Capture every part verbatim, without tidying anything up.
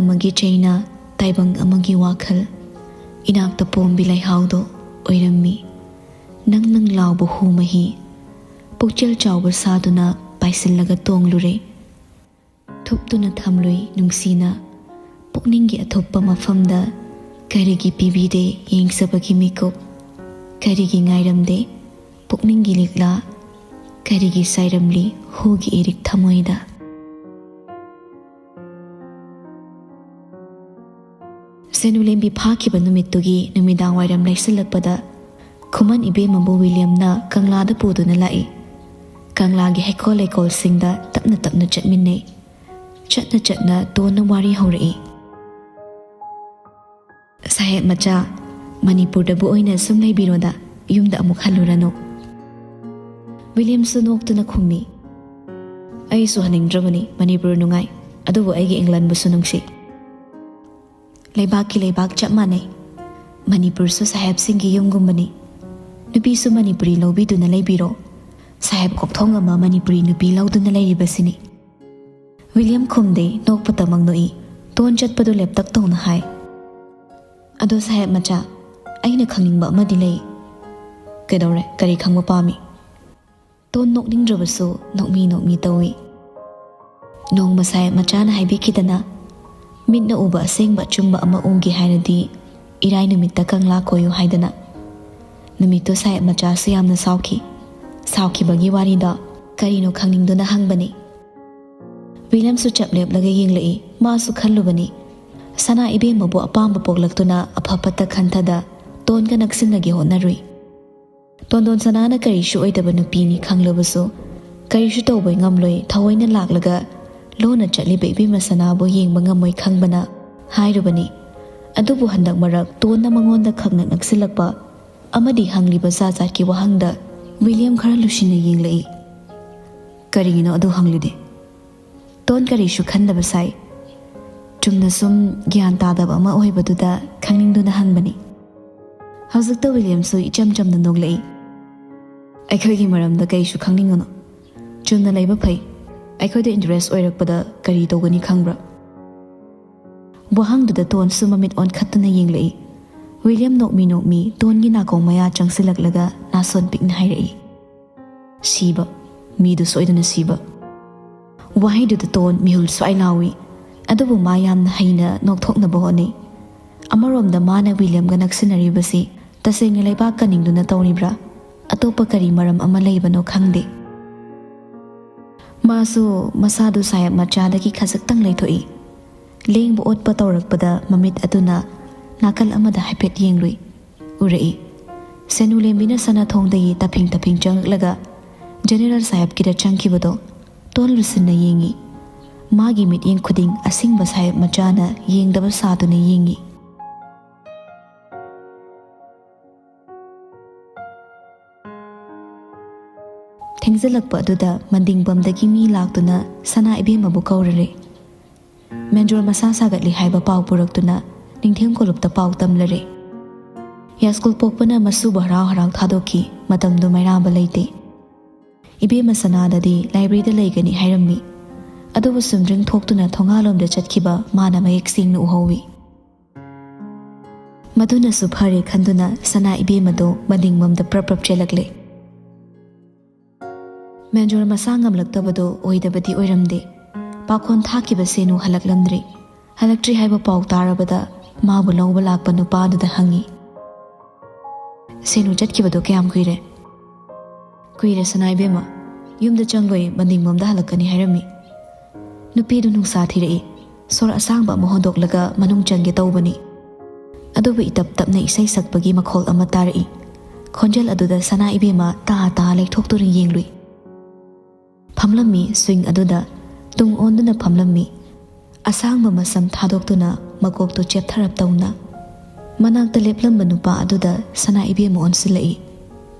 ꯑꯃꯒꯤ ꯆꯩꯅꯥ, ꯇꯥꯏꯕꯪ ꯑꯃꯒꯤ ꯋꯥꯈꯜ, ꯏꯅꯥꯛꯇ ꯄꯣꯝꯕꯤ ꯂꯩꯍꯥꯎꯗꯣ ꯑꯣꯏꯔꯝꯃꯤ꯫ ꯅꯪ ꯅꯪ ꯂꯥꯎꯕ ꯍꯨ ꯃꯍꯤ, ꯄꯨꯛꯆꯦꯜ ꯆꯥꯎꯕ ꯁꯥꯗꯨꯅ ꯄꯥꯏꯁꯤꯜꯂꯒ ꯇꯣꯡꯂꯨꯔꯦ꯫ ꯊꯨꯞꯇꯨꯅ ꯊꯝꯂꯨꯏ ꯅꯨꯡꯁꯤꯅ, ꯄꯨꯛꯅꯤꯡꯒꯤ ꯑꯊꯨꯞꯄ ꯃꯐꯝꯗ꯫ ꯀꯔꯤꯒꯤ ꯄꯤꯕꯤꯗꯦ ꯌꯦꯡꯖꯕꯒꯤ ꯃꯤꯀꯨꯞ? ꯀꯔꯤꯒꯤ ꯉꯥꯏꯔꯝꯗꯦ ꯄꯨꯛꯅꯤꯡꯒꯤ ꯂꯤꯛꯂꯥ? ꯀꯔꯤꯒꯤ ꯆꯥꯏꯔꯝꯂꯤ ꯍꯨꯒꯤ ꯏꯔꯤꯛ ꯊꯃꯣꯏꯗ? ꯁꯦꯅꯨ ꯂꯦꯝꯕꯤ ꯐꯥꯈꯤꯕ ꯅꯨꯃꯤꯠꯇꯨꯒꯤ ꯅꯨꯃꯤꯗꯥꯡ ꯋꯥꯏꯔꯝ ꯂꯩꯁꯤꯜꯂꯛꯄꯗ, ꯈꯨꯃꯟ ꯏꯕꯦꯝꯃꯕꯨ ꯋꯤꯂꯤꯌꯝꯅ ꯀꯪꯂꯥꯗ ꯄꯨꯗꯨꯅ ꯂꯥꯛꯏ꯫ ꯀꯪꯂꯥꯒꯤ ꯍꯩꯀꯣꯜ ꯂꯩꯀꯣꯜꯁꯤꯡꯗ ꯇꯞꯅ ꯇꯞꯅ ꯆꯠꯃꯤꯟꯅꯩ꯫ ꯆꯠꯅ ꯆꯠꯅ ꯇꯣꯟꯅ ꯋꯥꯔꯤ ꯍꯧꯔꯛꯏ꯫ "ꯁꯥꯍꯦꯕ ꯃꯆꯥ, ꯃꯅꯤꯄꯨꯔꯗꯕꯨ ꯑꯣꯏꯅ ꯁꯨꯝ ꯂꯩꯕꯤꯔꯣꯗ, ꯌꯨꯝꯗ ꯑꯃꯨꯛ ꯍꯜꯂꯨꯔꯅꯨ꯫" ꯋꯤꯂꯤꯌꯝꯁꯨ ꯅꯣꯛꯇꯨꯅ ꯈꯨꯝꯃꯤ, "ꯑꯩꯁꯨ ꯍꯟꯅꯤꯡꯗ꯭ꯔꯕꯅꯤ, ꯃꯅꯤꯄꯨꯔ ꯅꯨꯡꯉꯥꯏ, ꯑꯗꯨꯕꯨ ꯑꯩꯒꯤ ꯏꯪꯂꯟꯕꯨꯁꯨ ꯅꯨꯡꯁꯤ꯫ ꯂꯩꯕꯥꯛꯀꯤ ꯂꯩꯕꯥꯛ ꯆꯞ ꯃꯥꯟꯅꯩ꯫ ꯃꯅꯤꯄꯨꯔꯁꯨ ꯁꯥꯍꯦꯕꯁꯤꯡꯒꯤ ꯌꯨꯝꯒꯨꯝꯕꯅꯤ꯫ ꯅꯨꯄꯤꯁꯨ ꯃꯅꯤꯄꯨꯔꯤ ꯂꯧꯕꯤꯗꯨꯅ ꯂꯩꯕꯤꯔꯣ꯫ ꯁꯥꯍꯦꯕ ꯀꯣꯛꯊꯣꯡ ꯑꯃ ꯃꯅꯤꯄꯨꯔꯤ ꯅꯨꯄꯤ ꯂꯧꯗꯨꯅ ꯂꯩꯔꯤꯕꯁꯤꯅꯤ꯫" ꯋꯤꯂꯤꯌꯝ ꯈꯨꯝꯗꯦ, ꯅꯣꯛꯄꯇꯃꯛ ꯅꯣꯛꯏ꯫ ꯇꯣꯟ ꯆꯠꯄꯗꯨ ꯂꯦꯞꯇꯛ ꯇꯧꯅ ꯍꯥꯏ, "ꯑꯗꯣ ꯁꯥꯍꯦꯕ ꯃꯆꯥ, ꯑꯩꯅ ꯈꯪꯅꯤꯡꯕ ꯑꯃꯗꯤ ꯂꯩ꯫" "ꯀꯩꯗꯧꯔꯦ? ꯀꯔꯤ ꯈꯪꯕ ꯄꯥꯝꯃꯤ?" ꯇꯣꯟ ꯅꯣꯛꯅꯤꯡꯗ꯭ꯔꯕꯁꯨ ꯅꯣꯛꯃꯤ ꯅꯣꯛꯃꯤ ꯇꯧꯏ꯫ "ꯅꯣꯡꯃ ꯁꯥꯍꯦꯕ ꯃꯆꯥꯅ ꯍꯥꯏꯕꯤꯈꯤꯗꯅ, ꯃꯤꯠꯅ ꯎꯕ ꯑꯁꯦꯡꯕ ꯑꯆꯨꯝꯕ ꯑꯃ ꯎꯒꯦ ꯍꯥꯏꯔꯗꯤ ꯏꯔꯥꯏ ꯅꯨꯃꯤꯠꯇ ꯀꯪꯂꯥ ꯀꯣꯏꯌꯨ ꯍꯥꯏꯗꯅ꯫ ꯅꯨꯃꯤꯠꯇꯨ ꯁꯥꯍꯦꯕ ꯃꯆꯥꯁꯨ ꯌꯥꯝꯅ ꯁꯥꯎꯈꯤ꯫ ꯁꯥꯎꯈꯤꯕꯒꯤ ꯋꯥꯔꯤꯗꯣ ꯀꯔꯤꯅꯣ ꯈꯪꯅꯤꯡꯗꯨꯅ ꯍꯪꯕꯅꯤ꯫" ꯋꯤꯂꯤꯌꯝꯁꯨ ꯆꯞ ꯂꯦꯞꯂꯒ ꯌꯦꯡꯂꯛꯏ꯫ ꯃꯥꯁꯨ ꯈꯜꯂꯨꯕꯅꯤ, ꯁꯅꯥ ꯏꯕꯦꯝꯃꯕꯨ ꯑꯄꯥꯝꯕ ꯄꯣꯛꯂꯛꯇꯨꯅ ꯑꯐ ꯐꯠꯇ ꯈꯟꯊꯗ ꯇꯣꯟꯒ ꯅꯛꯁꯤꯟꯅꯒꯦ ꯍꯣꯠꯅꯔꯨꯏ꯫ ꯇꯣꯟꯗꯣꯟ ꯁꯅꯥꯅ ꯀꯔꯤꯁꯨ ꯑꯣꯏꯗꯕ ꯅꯨꯄꯤꯅꯤ ꯈꯪꯂꯕꯁꯨ, ꯀꯔꯤꯁꯨ ꯇꯧꯕ ꯉꯝꯂꯣꯏ, ꯊꯑꯣꯏꯅ ꯂꯥꯛꯂꯒ ꯂꯣꯟꯅ ꯆꯠꯂꯤꯕ ꯏꯕꯦꯝꯃ ꯁꯅꯥꯕꯨ ꯌꯦꯡꯕ ꯉꯝꯃꯣꯏ ꯈꯪꯕꯅ ꯍꯥꯏꯔꯨꯕꯅꯤ꯫ ꯑꯗꯨꯕꯨ ꯍꯟꯗꯛ ꯃꯔꯛ ꯇꯣꯟꯅ ꯃꯉꯣꯟꯗ ꯈꯪꯅ ꯅꯛꯁꯤꯜꯂꯛꯄ ꯑꯃꯗꯤ ꯍꯪꯂꯤꯕ ꯖꯥꯠ ꯖꯥꯠꯀꯤ ꯋꯥꯍꯪꯗ ꯋꯤꯂꯤꯌꯝ ꯈꯔ ꯂꯨꯁꯤꯟꯅ ꯌꯦꯡꯂꯛꯏ꯫ "ꯀꯔꯤꯒꯤꯅꯣ ꯑꯗꯨ ꯍꯪꯂꯤꯗꯤ?" ꯇꯣꯟ ꯀꯔꯤꯁꯨ ꯈꯟꯗꯕ ꯁꯥꯏ꯫ ꯆꯨꯝꯅ ꯁꯨꯝ ꯒ꯭ꯌꯥꯟ ꯇꯥꯗꯕ ꯑꯃ ꯑꯣꯏꯕꯗꯨꯗ ꯈꯪꯅꯤꯡꯗꯨꯅ ꯍꯪꯕꯅꯤ꯫ ꯍꯧꯖꯤꯛꯇ ꯋꯤꯂꯤꯌꯝꯁꯨ ꯏꯆꯝ ꯆꯝꯅ ꯅꯣꯛꯂꯛꯏ꯫ "ꯑꯩꯈꯣꯏꯒꯤ ꯃꯔꯝꯗ ꯀꯩꯁꯨ ꯈꯪꯅꯤꯡꯒꯅꯨ꯫ ꯆꯨꯝꯅ ꯂꯩꯕ ꯐꯩ꯫ ꯑꯩꯈꯣꯏꯗ ꯏꯟꯇꯔꯦꯁ ꯑꯣꯏꯔꯛꯄꯗ ꯀꯔꯤ ꯇꯧꯒꯅꯤ ꯈꯪꯕ꯭ꯔꯥ?" ꯋꯥꯍꯪꯗꯨꯗ ꯇꯣꯟꯁꯨ ꯃꯃꯤꯠ ꯑꯣꯟꯈꯠꯇꯨꯅ ꯌꯦꯡꯂꯛꯏ꯫ ꯋꯤꯂꯤꯌꯝ ꯅꯣꯛꯃꯤ ꯅꯣꯛꯃꯤ ꯇꯣꯟꯒꯤ ꯅꯥꯀꯣꯡ ꯃꯌꯥ ꯆꯪꯁꯤꯜꯂꯛꯂꯒ ꯅꯥꯁꯣꯟ ꯄꯤꯛꯅ ꯍꯥꯏꯔꯛꯏ, "ꯁꯤꯕ, ꯃꯤꯗꯨ ꯁꯣꯏꯗꯅ ꯁꯤꯕ"꯫ ꯋꯥꯍꯩꯗꯨꯗ ꯇꯣꯟ ꯃꯤꯍꯨꯜ ꯁ꯭ꯋꯥꯏ ꯂꯥꯎꯏ, ꯑꯗꯨꯕꯨ ꯃꯥ ꯌꯥꯝꯅ ꯍꯩꯅ ꯅꯣꯛꯊꯣꯛꯅꯕ ꯍꯣꯠꯅꯩ꯫ ꯑꯃꯔꯣꯝꯗ ꯃꯥꯅ ꯋꯤꯂꯤꯌꯝꯒ ꯅꯛꯁꯤꯟꯅꯔꯤꯕꯁꯤ ꯇꯁꯦꯡꯅ ꯂꯩꯕꯥꯛ ꯀꯟꯅꯤꯡꯗꯨꯅ ꯇꯧꯔꯤꯕ꯭ꯔꯥ? ꯑꯇꯣꯞꯄ ꯀꯔꯤ ꯃꯔꯝ ꯑꯃ ꯂꯩꯕꯅꯣ ꯈꯪꯗꯦ꯫ ꯃꯥꯁꯨ ꯃꯁꯥꯗꯨ ꯁꯥꯌꯦꯞ ꯃꯆꯥꯗꯒꯤ ꯈꯖꯤꯛꯇꯪ ꯂꯩꯊꯣꯛꯏ꯫ ꯂꯦꯡꯕ ꯑꯣꯠꯄ ꯇꯧꯔꯛꯄꯗ ꯃꯃꯤꯠ ꯑꯗꯨꯅ ꯅꯥꯀꯜ ꯑꯃꯗ ꯍꯥꯏꯐꯦꯠ ꯌꯦꯡꯂꯨꯏ꯫ ꯎꯔꯛꯏ꯫ ꯁꯦꯅꯨꯂꯦꯝꯕꯤꯅ ꯁꯅꯥꯊꯣꯡꯗꯒꯤ ꯇꯞꯐꯤꯡ ꯇꯞꯐꯤꯡ ꯆꯪꯂꯛꯂꯒ ꯖꯦꯅꯦꯔꯦꯜ ꯁꯥꯍꯦꯕꯀꯤꯗ ꯆꯪꯈꯤꯕꯗꯣ ꯇꯣꯟ ꯂꯨꯁꯤꯟꯅ ꯌꯦꯡꯏ꯫ ꯃꯥꯒꯤ ꯃꯤꯠꯌꯦꯡ ꯈꯨꯗꯤꯡ ꯑꯁꯤꯡꯕ ꯁꯥꯍꯦꯕ ꯃꯆꯥꯅ ꯌꯦꯡꯗꯕ ꯁꯥꯗꯨꯅ ꯌꯦꯡꯏ꯫ ꯊꯦꯡꯖꯤꯜꯂꯛꯄ ꯑꯗꯨꯗ ꯃꯟꯗꯤꯡꯕꯝꯗꯒꯤ ꯃꯤ ꯂꯥꯛꯇꯨꯅ ꯁꯅꯥ ꯏꯕꯦꯝꯃꯕꯨ ꯀꯧꯔꯔꯦ꯫ ꯃꯦꯟꯖꯣꯔ ꯃꯁꯥ ꯁꯥꯒꯠꯂꯤ ꯍꯥꯏꯕ ꯄꯥꯎ ꯄꯨꯔꯛꯇꯨꯅ ꯅꯤꯡꯊꯦꯝ ꯀꯣꯂꯨꯞꯇ ꯄꯥꯎ ꯇꯝꯂꯔꯦ꯫ ꯌꯥꯏꯁ꯭ꯀꯨꯜ ꯄꯣꯛꯄꯅ ꯃꯁꯨꯕꯨ ꯍꯔꯥꯎ ꯍꯔꯥꯎ ꯊꯥꯗꯣꯛꯈꯤ꯫ ꯃꯇꯝꯗꯨ ꯃꯩꯔꯥꯕ ꯂꯩꯇꯦ꯫ ꯏꯕꯦꯝꯃ ꯁꯅꯥꯗꯗꯤ ꯂꯥꯏꯕ꯭ꯔꯦꯔꯤꯗ ꯂꯩꯒꯅꯤ ꯍꯥꯏꯔꯝꯃꯤ꯫ ꯑꯗꯨꯕꯨ ꯁꯨꯝꯗ꯭ꯔꯤꯡ ꯊꯣꯛꯇꯨꯅ ꯊꯣꯡꯒꯥꯜꯂꯣꯝꯗ ꯆꯠꯈꯤꯕ ꯃꯥꯅ ꯃꯌꯦꯛ ꯁꯦꯡꯅ ꯎꯍꯧꯏ꯫ ꯃꯗꯨꯅꯁꯨ ꯐꯔꯦ ꯈꯟꯗꯨꯅ ꯁꯅꯥ ꯏꯕꯦꯝꯃꯗꯨ ꯃꯅꯤꯡꯂꯣꯝꯗ ꯄ꯭ꯔꯞ ꯄ꯭ꯔꯞ ꯆꯦꯜꯂꯛꯂꯦ꯫ ꯃꯦꯟꯖꯣꯔ ꯃꯁꯥ ꯉꯝꯂꯛꯇꯕꯗꯨ ꯑꯣꯏꯗꯕꯗꯤ ꯑꯣꯏꯔꯝꯗꯦ꯫ ꯄꯥꯈꯣꯟ ꯊꯥꯈꯤꯕ ꯁꯦꯅꯨ ꯍꯜꯂꯛꯂꯝꯗ꯭ꯔꯤ꯫ ꯍꯜꯂꯛꯇ꯭ꯔꯤ ꯍꯥꯏꯕ ꯄꯥꯎ ꯇꯥꯔꯕꯗ ꯃꯥꯕꯨ ꯂꯧꯕ ꯂꯥꯛꯄ ꯅꯨꯄꯥꯗꯨꯗ ꯍꯪꯉꯤ, "ꯁꯦꯅꯨ ꯆꯠꯈꯤꯕꯗꯣ ꯀꯌꯥꯝ ꯀꯨꯏꯔꯦ?" "ꯀꯨꯏꯔꯦ ꯁꯅꯥ ꯏꯕꯦꯝꯃ, ꯌꯨꯝꯗ ꯆꯪꯂꯣꯏ, ꯃꯅꯤꯡꯂꯣꯝꯗ ꯍꯜꯂꯛꯀꯅꯤ ꯍꯥꯏꯔꯝꯃꯤ"꯫ ꯅꯨꯄꯤꯗꯨ ꯅꯨꯡꯁꯥ ꯊꯤꯔꯛꯏ꯫ ꯁꯣꯔ ꯑꯁꯥꯡꯕ ꯑꯃ ꯍꯣꯟꯗꯣꯛꯂꯒ ꯃꯅꯨꯡ ꯆꯪꯒꯦ ꯇꯧꯕꯅꯤ꯫ ꯑꯗꯨꯕꯨ ꯏꯇꯞ ꯇꯞꯅ ꯏꯁꯩ ꯁꯛꯄꯒꯤ ꯃꯈꯣꯜ ꯑꯃ ꯇꯥꯔꯛꯏ꯫ ꯈꯣꯟꯖꯦꯜ ꯑꯗꯨꯗ ꯁꯅꯥ ꯏꯕꯦꯝꯃ ꯇꯥ ꯇꯥ ꯂꯩꯊꯣꯛꯇꯨꯅ ꯌꯦꯡꯂꯨꯏ꯫ ꯐꯝꯂꯝꯃꯤ ꯁ꯭ꯋꯤꯡ ꯑꯗꯨꯗ ꯇꯨꯡ ꯑꯣꯟꯗꯨꯅ ꯐꯝꯂꯝꯃꯤ꯫ ꯑꯁꯥꯡꯕ ꯃꯁꯝ ꯊꯥꯗꯣꯛꯇꯨꯅ ꯃꯀꯣꯛꯇꯨ ꯆꯦꯞꯊꯔꯞ ꯇꯧꯅ꯫ ꯃꯅꯥꯛꯇ ꯂꯦꯞꯂꯝꯕ ꯅꯨꯄꯥ ꯑꯗꯨꯗ ꯁꯅꯥ ꯏꯕꯦꯝꯃ ꯑꯣꯟꯁꯤꯜꯂꯛꯏ꯫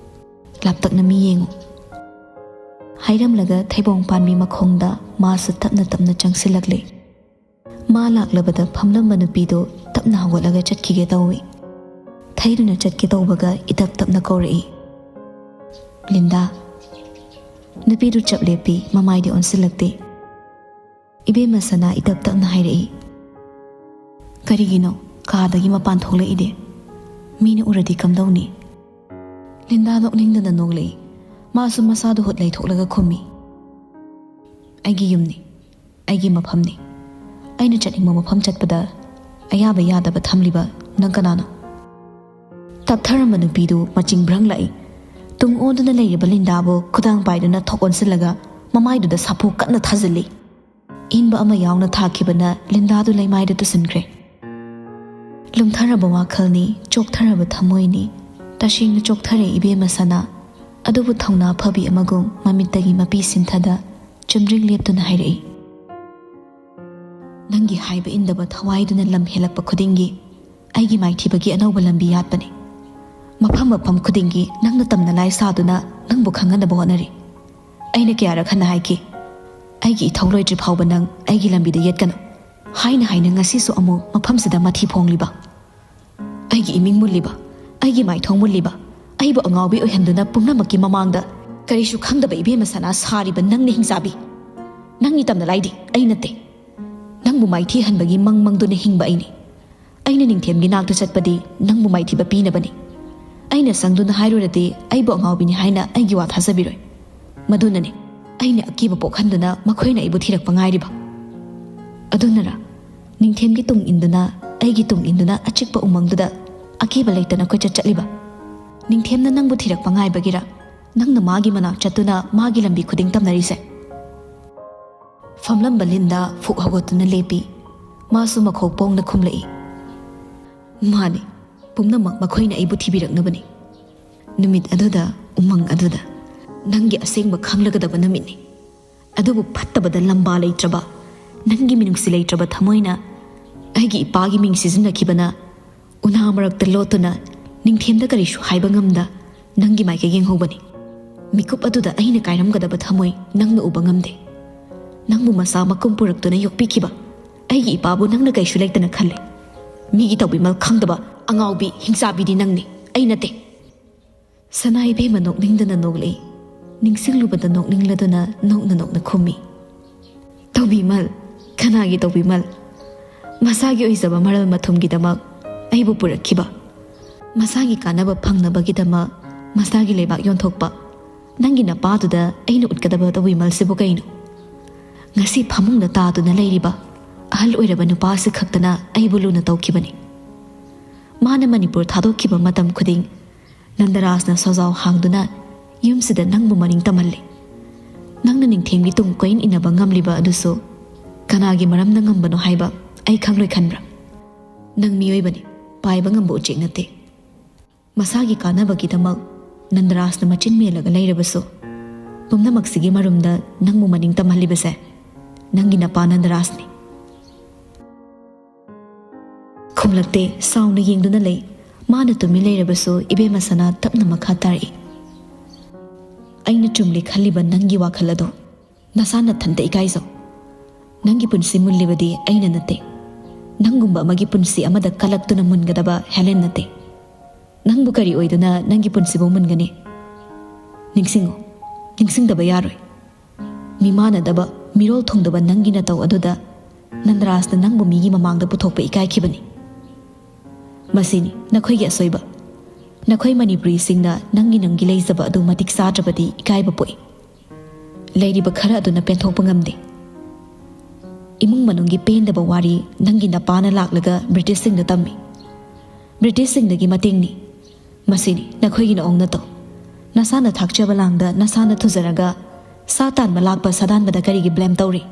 "ꯂꯥꯞꯇꯛꯅ ꯃꯤ ꯌꯦꯡꯉꯨ" ꯍꯥꯏꯔꯝꯂꯒ ꯊꯩꯕꯣꯡ ꯄꯥꯟꯕꯤ ꯃꯈꯣꯡꯗ ꯃꯥꯁꯨ ꯇꯞꯅ ꯇꯞꯅ ꯆꯪꯁꯤꯜꯂꯛꯂꯦ꯫ ꯃꯥ ꯂꯥꯛꯂꯕꯗ ꯐꯝꯂꯝꯕ ꯅꯨꯄꯤꯗꯨ ꯇꯞꯅ ꯍꯧꯒꯠꯂꯒ ꯆꯠꯈꯤꯒꯦ ꯇꯧꯏ꯫ ꯊꯩꯗꯨꯅ ꯆꯠꯀꯦ ꯇꯧꯕꯒ ꯏꯇꯞ ꯇꯞꯅ ꯀꯧꯔꯛꯏ, "ꯂꯤꯟꯗꯥ"꯫ ꯅꯨꯄꯤꯗꯨ ꯆꯞ ꯂꯦꯞꯄꯤ, ꯃꯃꯥꯏꯗꯤ ꯑꯣꯟꯁꯤꯜꯂꯛꯇꯦ꯫ ꯏꯕꯦꯝꯃ ꯁꯅꯥ ꯏꯇꯞ ꯇꯞꯅ ꯍꯥꯏꯔꯛꯏ, "ꯀꯔꯤꯒꯤꯅꯣ ꯀꯥꯗꯒꯤ ꯃꯄꯥꯟ ꯊꯣꯛꯂꯛꯏꯗꯤ? ꯃꯤꯅ ꯎꯔꯗꯤ ꯀꯝꯗꯧꯅꯤ?" ꯂꯤꯟꯗꯥ ꯅꯣꯛꯅꯤꯡꯗꯅ ꯅꯣꯛꯂꯛꯏ꯫ ꯃꯥꯁꯨ ꯃꯁꯥꯗꯨ ꯍꯨꯠ ꯂꯩꯊꯣꯛꯂꯒ ꯈꯨꯝꯃꯤ, "ꯑꯩꯒꯤ ꯌꯨꯝꯅꯤ, ꯑꯩꯒꯤ ꯃꯐꯝꯅꯤ꯫ ꯑꯩꯅ ꯆꯠꯅꯤꯡꯕ ꯃꯐꯝ ꯆꯠꯄꯗ ꯑꯌꯥꯕ ꯌꯥꯗꯕ ꯊꯝꯂꯤꯕ ꯅꯪ ꯀꯅꯥꯅꯣ?" ꯇꯞꯊꯔꯝꯕ ꯅꯨꯄꯤꯗꯨ ꯃꯆꯤꯡ ꯕ꯭ꯔꯪꯂꯛꯏ꯫ ꯇꯨꯡ ꯑꯣꯟꯗꯨꯅ ꯂꯩꯔꯤꯕ ꯂꯤꯟꯗꯥꯕꯨ ꯈꯨꯗꯥꯡ ꯄꯥꯏꯗꯨꯅ ꯊꯣꯛ ꯑꯣꯟꯁꯤꯜꯂꯒ ꯃꯃꯥꯏꯗꯨꯗ ꯁꯥꯐꯨ ꯀꯟꯅ ꯊꯥꯖꯤꯜꯂꯤ꯫ ꯏꯟꯕ ꯑꯃ ꯌꯥꯎꯅ ꯊꯥꯈꯤꯕꯅ ꯂꯤꯟꯗꯥꯗꯨ ꯂꯩꯃꯥꯏꯗ ꯇꯨꯁꯤꯟꯈ꯭ꯔꯦ꯫ ꯂꯨꯝꯊꯔꯕ ꯋꯥꯈꯜꯅꯤ, ꯆꯣꯛꯊꯔꯕ ꯊꯃꯣꯏꯅꯤ꯫ ꯇꯁꯦꯡꯅ ꯆꯣꯛꯊꯔꯦ ꯏꯕꯦꯝꯃ ꯁꯅꯥ꯫ ꯑꯗꯨꯕꯨ ꯊꯧꯅꯥ ꯐꯕꯤ ꯑꯃꯒꯨꯝ ꯃꯃꯤꯠꯇꯒꯤ ꯃꯄꯤ ꯁꯤꯟꯊꯗ ꯆꯨꯝꯗ꯭ꯔꯤꯡ ꯂꯦꯞꯇꯨꯅ ꯍꯥꯏꯔꯛꯏ, "ꯅꯪꯒꯤ ꯍꯥꯏꯕ ꯏꯟꯗꯕ ꯊꯋꯥꯏꯗꯨꯅ ꯂꯝ ꯍꯦꯜꯂꯛꯄ ꯈꯨꯗꯤꯡꯒꯤ ꯑꯩꯒꯤ ꯃꯥꯏꯊꯤꯕꯒꯤ ꯑꯅꯧꯕ ꯂꯝꯕꯤ ꯌꯥꯠꯄꯅꯤ꯫ ꯃꯐꯝ ꯃꯐꯝ ꯈꯨꯗꯤꯡꯒꯤ ꯅꯪꯅ ꯇꯝꯅ ꯂꯥꯏ ꯁꯥꯗꯨꯅ ꯅꯪꯕꯨ ꯈꯪꯍꯟꯅꯕ ꯍꯣꯠꯅꯔꯤ꯫ ꯑꯩꯅ ꯀꯌꯥꯔꯛ ꯍꯟꯅ ꯍꯥꯏꯈꯤ, ꯑꯩꯒꯤ ꯏꯊꯧ ꯂꯣꯏꯗ꯭ꯔꯤ ꯐꯥꯎꯕ ꯅꯪ ꯑꯩꯒꯤ ꯂꯝꯕꯤꯗ ꯌꯦꯠꯀꯅꯨ꯫ ꯍꯥꯏꯅ ꯍꯥꯏꯅ ꯉꯁꯤꯁꯨ ꯑꯃꯨꯛ ꯃꯐꯝꯁꯤꯗ ꯃꯊꯤ ꯐꯣꯡꯂꯤꯕ, ꯑꯩꯒꯤ ꯏꯃꯤꯡ ꯃꯨꯜꯂꯤꯕ, ꯑꯩꯒꯤ ꯃꯥꯏꯊꯣꯡ ꯃꯨꯜꯂꯤꯕ, ꯑꯩꯕꯨ ꯑꯉꯥꯎꯕꯤ ꯑꯣꯏꯍꯟꯗꯨꯅ ꯄꯨꯝꯅꯃꯛꯀꯤ ꯃꯃꯥꯡꯗ ꯀꯔꯤꯁꯨ ꯈꯪꯗꯕ ꯏꯕꯦꯝꯃ ꯁꯅꯥ ꯁꯥꯔꯤꯕ ꯅꯪꯅ ꯍꯤꯡꯆꯥꯕꯤ꯫ ꯅꯪꯒꯤ ꯇꯝꯅ ꯂꯥꯏꯗꯤ ꯑꯩ ꯅꯠꯇꯦ꯫ ꯅꯪꯕꯨ ꯃꯥꯏꯊꯤ ꯍꯟꯕꯒꯤ ꯃꯪ ꯃꯪꯗꯨꯅ ꯍꯤꯡꯕ ꯑꯩꯅꯤ꯫ ꯑꯩꯅ ꯅꯤꯡꯊꯦꯝꯒꯤ ꯅꯥꯛꯇ ꯆꯠꯄꯗꯤ ꯅꯪꯕꯨ ꯃꯥꯏꯊꯤꯕ ꯄꯤꯅꯕꯅꯤ꯫ ꯑꯩꯅ ꯁꯪꯗꯨꯅ ꯍꯥꯏꯔꯨꯔꯗꯤ ꯑꯩꯕꯨ ꯑꯉꯥꯎꯕꯤꯅꯤ ꯍꯥꯏꯅ ꯑꯩꯒꯤ ꯋꯥ ꯊꯥꯖꯕꯤꯔꯣꯏ꯫ ꯃꯗꯨꯅꯅꯤ ꯑꯩꯅ ꯑꯀꯤꯕ ꯄꯣꯛꯍꯟꯗꯨꯅ ꯃꯈꯣꯏꯅ ꯑꯩꯕꯨ ꯊꯤꯔꯛꯄ ꯉꯥꯏꯔꯤꯕ꯫ ꯑꯗꯨꯅꯔ ꯅꯤꯡꯊꯦꯝꯒꯤ ꯇꯨꯡ ꯏꯟꯗꯨꯅ, ꯑꯩꯒꯤ ꯇꯨꯡ ꯏꯟꯗꯨꯅ ꯑꯆꯤꯛꯄ ꯎꯃꯪꯗꯨꯗ ꯑꯀꯤꯕ ꯂꯩꯇꯅ ꯀꯣꯏꯆꯠ ꯆꯠꯂꯤꯕ? ꯅꯤꯡꯊꯦꯝꯅ ꯅꯪꯕꯨ ꯊꯤꯔꯛꯄ ꯉꯥꯏꯕꯒꯤꯔ ꯅꯪꯅ ꯃꯥꯒꯤ ꯃꯅꯥꯛ ꯆꯠꯇꯨꯅ ꯃꯥꯒꯤ ꯂꯝꯕꯤ ꯈꯨꯗꯤꯡ ꯇꯝꯅꯔꯤꯁꯦ?" ꯐꯝꯂꯝꯕ ꯂꯤꯟꯗ ꯐꯨꯛ ꯍꯧꯒꯠꯇꯨꯅ ꯂꯦꯞꯄꯤ꯫ ꯃꯥꯁꯨ ꯃꯈꯣꯛ ꯄꯣꯡꯅ ꯈꯨꯝꯂꯛꯏ, "ꯃꯥꯅꯤ, ꯄꯨꯝꯅꯃꯛ ꯃꯈꯣꯏꯅ ꯑꯩꯕꯨ ꯊꯤꯕꯤꯔꯛꯅꯕꯅꯤ꯫ ꯅꯨꯃꯤꯠ ꯑꯗꯨꯗ, ꯎꯃꯪ ꯑꯗꯨꯗ, ꯅꯪꯒꯤ ꯑꯁꯦꯡꯕ ꯈꯪꯂꯒꯗꯕ ꯅꯨꯃꯤꯠꯅꯤ꯫ ꯑꯗꯨꯕꯨ ꯐꯠꯇꯕꯗ ꯂꯝꯕꯥ ꯂꯩꯇ꯭ꯔꯕ, ꯅꯪꯒꯤ ꯃꯤꯅꯨꯡꯁꯤ ꯂꯩꯇ꯭ꯔꯕ ꯊꯃꯣꯏꯅ ꯑꯩꯒꯤ ꯏꯄꯥꯒꯤ ꯃꯤꯡ ꯁꯤꯖꯤꯟꯅꯈꯤꯕꯅ ꯎꯅꯥ ꯃꯔꯛꯇ ꯂꯣꯠꯇꯨꯅ ꯅꯤꯡꯊꯦꯝꯗ ꯀꯔꯤꯁꯨ ꯍꯥꯏꯕ ꯉꯝꯗ ꯅꯪꯒꯤ ꯃꯥꯏꯀꯩ ꯌꯦꯡꯍꯧꯕꯅꯤ꯫ ꯃꯤꯀꯨꯞ ꯑꯗꯨꯗ ꯑꯩꯅ ꯀꯥꯏꯔꯝꯒꯗꯕ ꯊꯃꯣꯏ ꯅꯪꯅ ꯎꯕ ꯉꯝꯗꯦ꯫ ꯅꯪꯕꯨ ꯃꯆꯥ ꯃꯀꯨꯝ ꯄꯨꯔꯛꯇꯨꯅ ꯌꯣꯛꯄꯤꯈꯤꯕ ꯑꯩꯒꯤ ꯏꯄꯥꯕꯨ ꯅꯪꯅ ꯀꯩꯁꯨ ꯂꯩꯇꯅ ꯈꯜꯂꯦ꯫ ꯃꯤꯒꯤ ꯇꯧꯕꯤꯃꯜ ꯈꯪꯗꯕ ꯑꯉꯥꯎꯕꯤ ꯍꯤꯡꯆꯥꯕꯤꯗꯤ ꯅꯪꯅꯤ, ꯑꯩ ꯅꯠꯇꯦ꯫" ꯁꯅꯥ ꯏꯕꯦꯝꯃ ꯅꯣꯛꯅꯤꯡꯗꯅ ꯅꯣꯛꯂꯛꯏ꯫ ꯅꯤꯡꯁꯤꯡꯂꯨꯕꯗ ꯅꯣꯛꯅꯤꯡꯂꯗꯨꯅ ꯅꯣꯛꯅ ꯅꯣꯛꯅ ꯈꯨꯝꯃꯤ, "ꯇꯧꯕꯤꯃꯜ? ꯀꯅꯥꯒꯤ ꯇꯧꯕꯤꯃꯜ? ꯃꯁꯥꯒꯤ ꯑꯣꯏꯖꯕ ꯃꯔꯜ ꯃꯊꯨꯝꯒꯤꯗꯃꯛ ꯑꯩꯕꯨ ꯄꯨꯔꯛꯈꯤꯕ, ꯃꯁꯥꯒꯤ ꯀꯥꯟꯅꯕ ꯐꯪꯅꯕꯒꯤꯗꯃꯛ ꯃꯁꯥꯒꯤ ꯂꯩꯕꯥꯛ ꯌꯣꯟꯊꯣꯛꯄ ꯅꯪꯒꯤ ꯅꯄꯥꯗꯨꯗ ꯑꯩꯅ ꯎꯠꯀꯗꯕ ꯇꯧꯕꯤꯃꯜꯁꯤꯕꯨ ꯀꯩꯅꯣ? ꯉꯁꯤ ꯐꯃꯨꯡꯗ ꯇꯥꯗꯨꯅ ꯂꯩꯔꯤꯕ ꯑꯍꯜ ꯑꯣꯏꯔꯕ ꯅꯨꯄꯥ ꯑꯁꯤ ꯈꯛꯇꯅ ꯑꯩꯕꯨ ꯂꯨꯅ ꯇꯧꯈꯤꯕꯅꯤ꯫ ꯃꯥꯅ ꯃꯅꯤꯄꯨꯔ ꯊꯥꯗꯣꯛꯈꯤꯕ ꯃꯇꯝ ꯈꯨꯗꯤꯡ ꯅꯟꯗꯔꯥꯖꯅ ꯁꯣꯖꯥꯎ ꯍꯥꯡꯗꯨꯅ ꯌꯨꯝꯁꯤꯗ ꯅꯪꯕꯨ ꯃꯅꯤꯡ ꯇꯝꯍꯜꯂꯤ꯫ ꯅꯪꯅ ꯅꯤꯡꯊꯦꯝꯒꯤ ꯇꯨꯡ ꯀꯣꯏꯟ ꯏꯟꯅꯕ ꯉꯝꯂꯤꯕ ꯑꯗꯨꯁꯨ ꯀꯅꯥꯒꯤ ꯃꯔꯝꯅ ꯉꯝꯕꯅꯣ ꯍꯥꯏꯕ ꯑꯩ ꯈꯪꯂꯣꯏ ꯈꯟꯕ꯭ꯔꯥ? ꯅꯪ ꯃꯤꯑꯣꯏꯕꯅꯤ, ꯄꯥꯏꯕ ꯉꯝꯕ ꯎꯆꯦꯛ ꯅꯠꯇꯦ꯫ ꯃꯁꯥꯒꯤ ꯀꯥꯟꯅꯕꯒꯤꯗꯃꯛ ꯅꯟꯗꯔꯥꯖꯅ ꯃꯆꯤꯟ ꯃꯦꯜꯂꯒ ꯂꯩꯔꯕꯁꯨ, ꯄꯨꯝꯅꯃꯛꯁꯤꯒꯤ ꯃꯔꯨꯝꯗ ꯅꯪꯕꯨ ꯃꯅꯤꯡ ꯇꯝꯍꯜꯂꯤꯕꯁꯦ ꯅꯪꯒꯤ ꯅꯄꯥ ꯅꯟꯗꯔꯥꯖꯅꯤ꯫ ꯈꯨꯝꯂꯛꯇꯦ, ꯁꯥꯎꯅ ꯌꯦꯡꯗꯨꯅ ꯂꯩ꯫ ꯃꯥꯅ ꯇꯨꯃꯤꯟ ꯂꯩꯔꯕꯁꯨ ꯏꯕꯦꯝꯃ ꯁꯅꯥ ꯇꯞꯅ ꯃꯈꯥ ꯇꯥꯔꯛꯏ꯫ ꯑꯩꯅ ꯆꯨꯝꯂꯦ ꯈꯜꯂꯤꯕ ꯅꯪꯒꯤ ꯋꯥꯈꯜ ꯑꯗꯣ ꯅꯁꯥ ꯅꯊꯟꯇ ꯏꯀꯥꯏꯖꯧ꯫ ꯅꯪꯒꯤ ꯄꯨꯟꯁꯤ ꯃꯨꯜꯂꯤꯕꯗꯤ ꯑꯩꯅ ꯅꯠꯇꯦ, ꯅꯪꯒꯨꯝꯕ ꯑꯃꯒꯤ ꯄꯨꯟꯁꯤ ꯑꯃꯗ ꯀꯜꯂꯛꯇꯨꯅ ꯃꯨꯟꯒꯗꯕ ꯍꯦꯂꯦꯟ ꯅꯠꯇꯦ꯫ ꯅꯪꯕꯨ ꯀꯔꯤ ꯑꯣꯏꯗꯨꯅ ꯅꯪꯒꯤ ꯄꯨꯟꯁꯤꯕꯨ ꯃꯨꯟꯒꯅꯤ? ꯅꯤꯡꯁꯤꯡꯉꯨ, ꯅꯤꯡꯁꯤꯡꯗꯕ ꯌꯥꯔꯣꯏ꯫ ꯃꯤꯃꯥꯟꯅꯗꯕ, ꯃꯤꯔꯣꯜ ꯊꯨꯡꯗꯕ ꯅꯪꯒꯤ ꯅꯇꯧ ꯑꯗꯨꯗ ꯅꯟꯗꯔꯥꯖꯅ ꯅꯪꯕꯨ ꯃꯤꯒꯤ ꯃꯃꯥꯡꯗ ꯄꯨꯊꯣꯛꯄ ꯏꯀꯥꯏꯈꯤꯕꯅꯤ꯫ ꯃꯁꯤꯅꯤ ꯅꯈꯣꯏꯒꯤ ꯑꯁꯣꯏꯕ꯫ ꯅꯈꯣꯏ ꯃꯅꯤꯄꯨꯔꯤꯁꯤꯡꯅ ꯅꯪꯒꯤ ꯅꯪꯒꯤ ꯂꯩꯖꯕ ꯑꯗꯨ ꯃꯇꯤꯛ ꯆꯥꯗ꯭ꯔꯕꯗꯤ ꯏꯀꯥꯏꯕ ꯄꯣꯛꯏ꯫ ꯂꯩꯔꯤꯕ ꯈꯔ ꯑꯗꯨꯅ ꯄꯦꯟꯊꯣꯛꯄ ꯉꯝꯗꯦ꯫ ꯏꯃꯨꯡ ꯃꯅꯨꯡꯒꯤ ꯄꯦꯟꯗꯕ ꯋꯥꯔꯤ ꯅꯪꯒꯤ ꯅꯄꯥꯅ ꯂꯥꯛꯂꯒ ꯕ꯭ꯔꯤꯇꯤꯁꯁꯤꯡꯗ ꯇꯝꯃꯤ꯫ ꯕ꯭ꯔꯤꯇꯤꯁꯁꯤꯡꯗꯒꯤ ꯃꯇꯦꯡꯅꯤ꯫ ꯃꯁꯤꯅꯤ ꯅꯈꯣꯏꯒꯤ ꯅꯑꯣꯡ ꯅꯇꯧ꯫ ꯅꯁꯥꯅ ꯊꯥꯛꯆꯕ ꯂꯥꯡꯗ ꯅꯁꯥꯅ ꯊꯨꯖꯔꯒ ꯁꯥ ꯇꯥꯟꯕ ꯂꯥꯛꯄ ꯁꯥꯗꯥꯟꯕꯗ ꯀꯔꯤꯒꯤ ꯕ꯭ꯂꯦꯝ ꯇꯧꯔꯤ?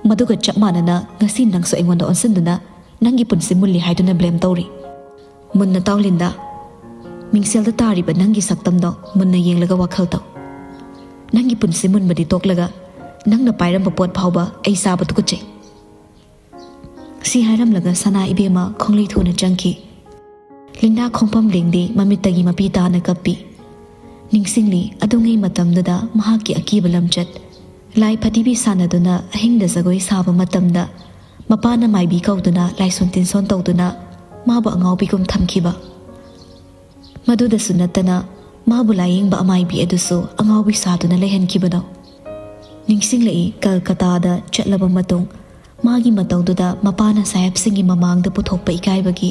ꯃꯗꯨꯒ ꯆꯞ ꯃꯥꯟꯅꯅ ꯉꯁꯤ ꯅꯪꯁꯨ ꯑꯩꯉꯣꯟꯗ ꯑꯣꯟꯁꯤꯟꯗꯨꯅ ꯅꯪꯒꯤ ꯄꯨꯟꯁꯤ ꯃꯨꯜꯂꯤ ꯍꯥꯏꯗꯨꯅ ꯕ꯭ꯂꯦꯝ ꯇꯧꯔꯤ꯫ ꯃꯨꯟꯅ ꯇꯥꯎ ꯂꯤꯟꯗꯥ, ꯃꯤꯡꯁꯦꯜꯗ ꯇꯥꯔꯤꯕ ꯅꯪꯒꯤ ꯁꯛꯇꯝꯗꯣ ꯃꯨꯟꯅ ꯌꯦꯡꯂꯒ ꯋꯥꯈꯜ ꯇꯧ꯫ ꯅꯪꯒꯤ ꯄꯨꯟꯁꯤ ꯃꯨꯟꯕꯗꯤ ꯇꯣꯛꯂꯒ ꯅꯪꯅ ꯄꯥꯏꯔꯝꯕ ꯄꯣꯠ ꯐꯥꯎꯕ ꯑꯩ ꯆꯥꯕ ꯇꯨꯀꯠꯆꯩ꯫ ꯁꯤ ꯍꯥꯏꯔꯝꯂꯒ ꯁꯅꯥ ꯏꯕꯦꯝꯃ ꯈꯣꯡꯂꯩ ꯊꯨꯅ ꯆꯪꯈꯤ꯫ ꯂꯤꯟꯗꯥ ꯈꯣꯡꯐꯝ ꯂꯦꯡꯗꯦ, ꯃꯃꯤꯠꯇꯒꯤ ꯃꯄꯤ ꯇꯥꯅ ꯀꯞꯄꯤ꯫ ꯅꯤꯡꯁꯤꯡꯂꯤ, ꯑꯗꯨꯉꯩ ꯃꯇꯝꯗꯨꯗ ꯃꯍꯥꯛꯀꯤ ꯑꯀꯤꯕ ꯂꯝꯆꯠ꯫ ꯂꯥꯏ ꯐꯗꯤꯕꯤ ꯁꯥꯟꯅꯗꯨꯅ ꯑꯍꯤꯡꯗ ꯖꯒꯣꯏ ꯁꯥꯕ ꯃꯇꯝꯗ ꯃꯄꯥꯅ ꯃꯥꯏꯕꯤ ꯀꯧꯗꯨꯅ ꯂꯥꯏꯁꯣꯟ ꯇꯤꯟꯁꯣꯟ ꯇꯧꯗꯨꯅ ꯃꯥꯕꯨ ꯑꯉꯥꯎꯕꯤꯒꯨꯝ ꯊꯝꯈꯤꯕ꯫ ꯃꯗꯨꯗꯁꯨ ꯅꯠꯇꯅ ꯃꯥꯕꯨ ꯂꯥꯌꯦꯡꯕ ꯑꯃꯥꯏꯕꯤ ꯑꯗꯨꯁꯨ ꯑꯉꯥꯎꯕꯤ ꯁꯥꯗꯨꯅ ꯂꯩꯍꯟꯈꯤꯕꯗꯣ꯫ ꯅꯤꯡꯁꯤꯡꯂꯛꯏ, ꯀꯜꯀꯇꯥꯗ ꯆꯠꯂꯕ ꯃꯇꯨꯡ ꯃꯥꯒꯤ ꯃꯇꯧꯗꯨꯗ ꯃꯄꯥꯅ ꯁꯥꯍꯦꯕꯁꯤꯡꯒꯤ ꯃꯃꯥꯡꯗ ꯄꯨꯊꯣꯛꯄ ꯏꯀꯥꯏꯕꯒꯤ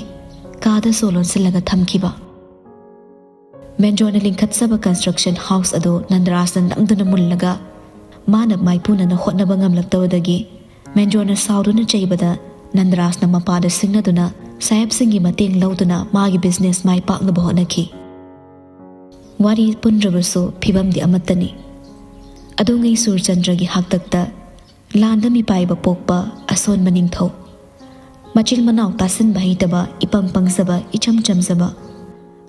ꯀꯥꯗ ꯁꯣ ꯂꯣꯟꯁꯤꯜꯂꯒ ꯊꯝꯈꯤꯕ꯫ ꯃꯦꯟꯖꯣꯔꯅ ꯂꯤꯡꯈꯠꯆꯕ construction house ꯑꯗꯨ ꯅꯟꯗꯔꯥꯖꯅ ꯅꯝꯗꯨꯅ ꯃꯨꯜꯂꯒ ꯃꯥꯅ ꯃꯥꯏꯄꯨꯅꯅ ꯍꯣꯠꯅꯕ ꯉꯝꯂꯛꯇꯕꯗꯒꯤ ꯃꯦꯟꯖꯣꯔꯅ ꯁꯥꯎꯗꯨꯅ ꯆꯩꯕꯗ ꯅꯟꯗꯔꯥꯖꯅ ꯃꯄꯥꯗ ꯁꯤꯡꯅꯗꯨꯅ ꯁꯥꯍꯦꯕꯁꯤꯡꯒꯤ ꯃꯇꯦꯡ ꯂꯧꯗꯨꯅ ꯃꯥꯒꯤ business ꯃꯥꯏ ꯄꯥꯛꯅꯕ ꯍꯣꯠꯅꯈꯤ꯫ ꯋꯥꯔꯤ ꯄꯨꯟꯗ꯭ꯔꯕꯁꯨ ꯐꯤꯕꯝꯗꯤ ꯑꯃꯠꯇꯅꯤ꯫ ꯑꯗꯨꯉꯩ ꯁꯨꯔꯆꯟꯗ꯭ꯔꯒꯤ ꯍꯥꯛꯇꯛꯇ ꯂꯥꯟꯗ ꯃꯤꯄꯥꯏꯕ ꯄꯣꯛꯄ ꯑꯁꯣꯟꯕ ꯅꯤꯡꯊꯧ꯫ ꯃꯆꯤꯜ ꯃꯅꯥꯎ ꯇꯥꯁꯤꯟꯕ ꯍꯩꯇꯕ, ꯏꯄꯪ ꯄꯪꯖꯕ, ꯏꯆꯝ ꯆꯝꯖꯕ꯫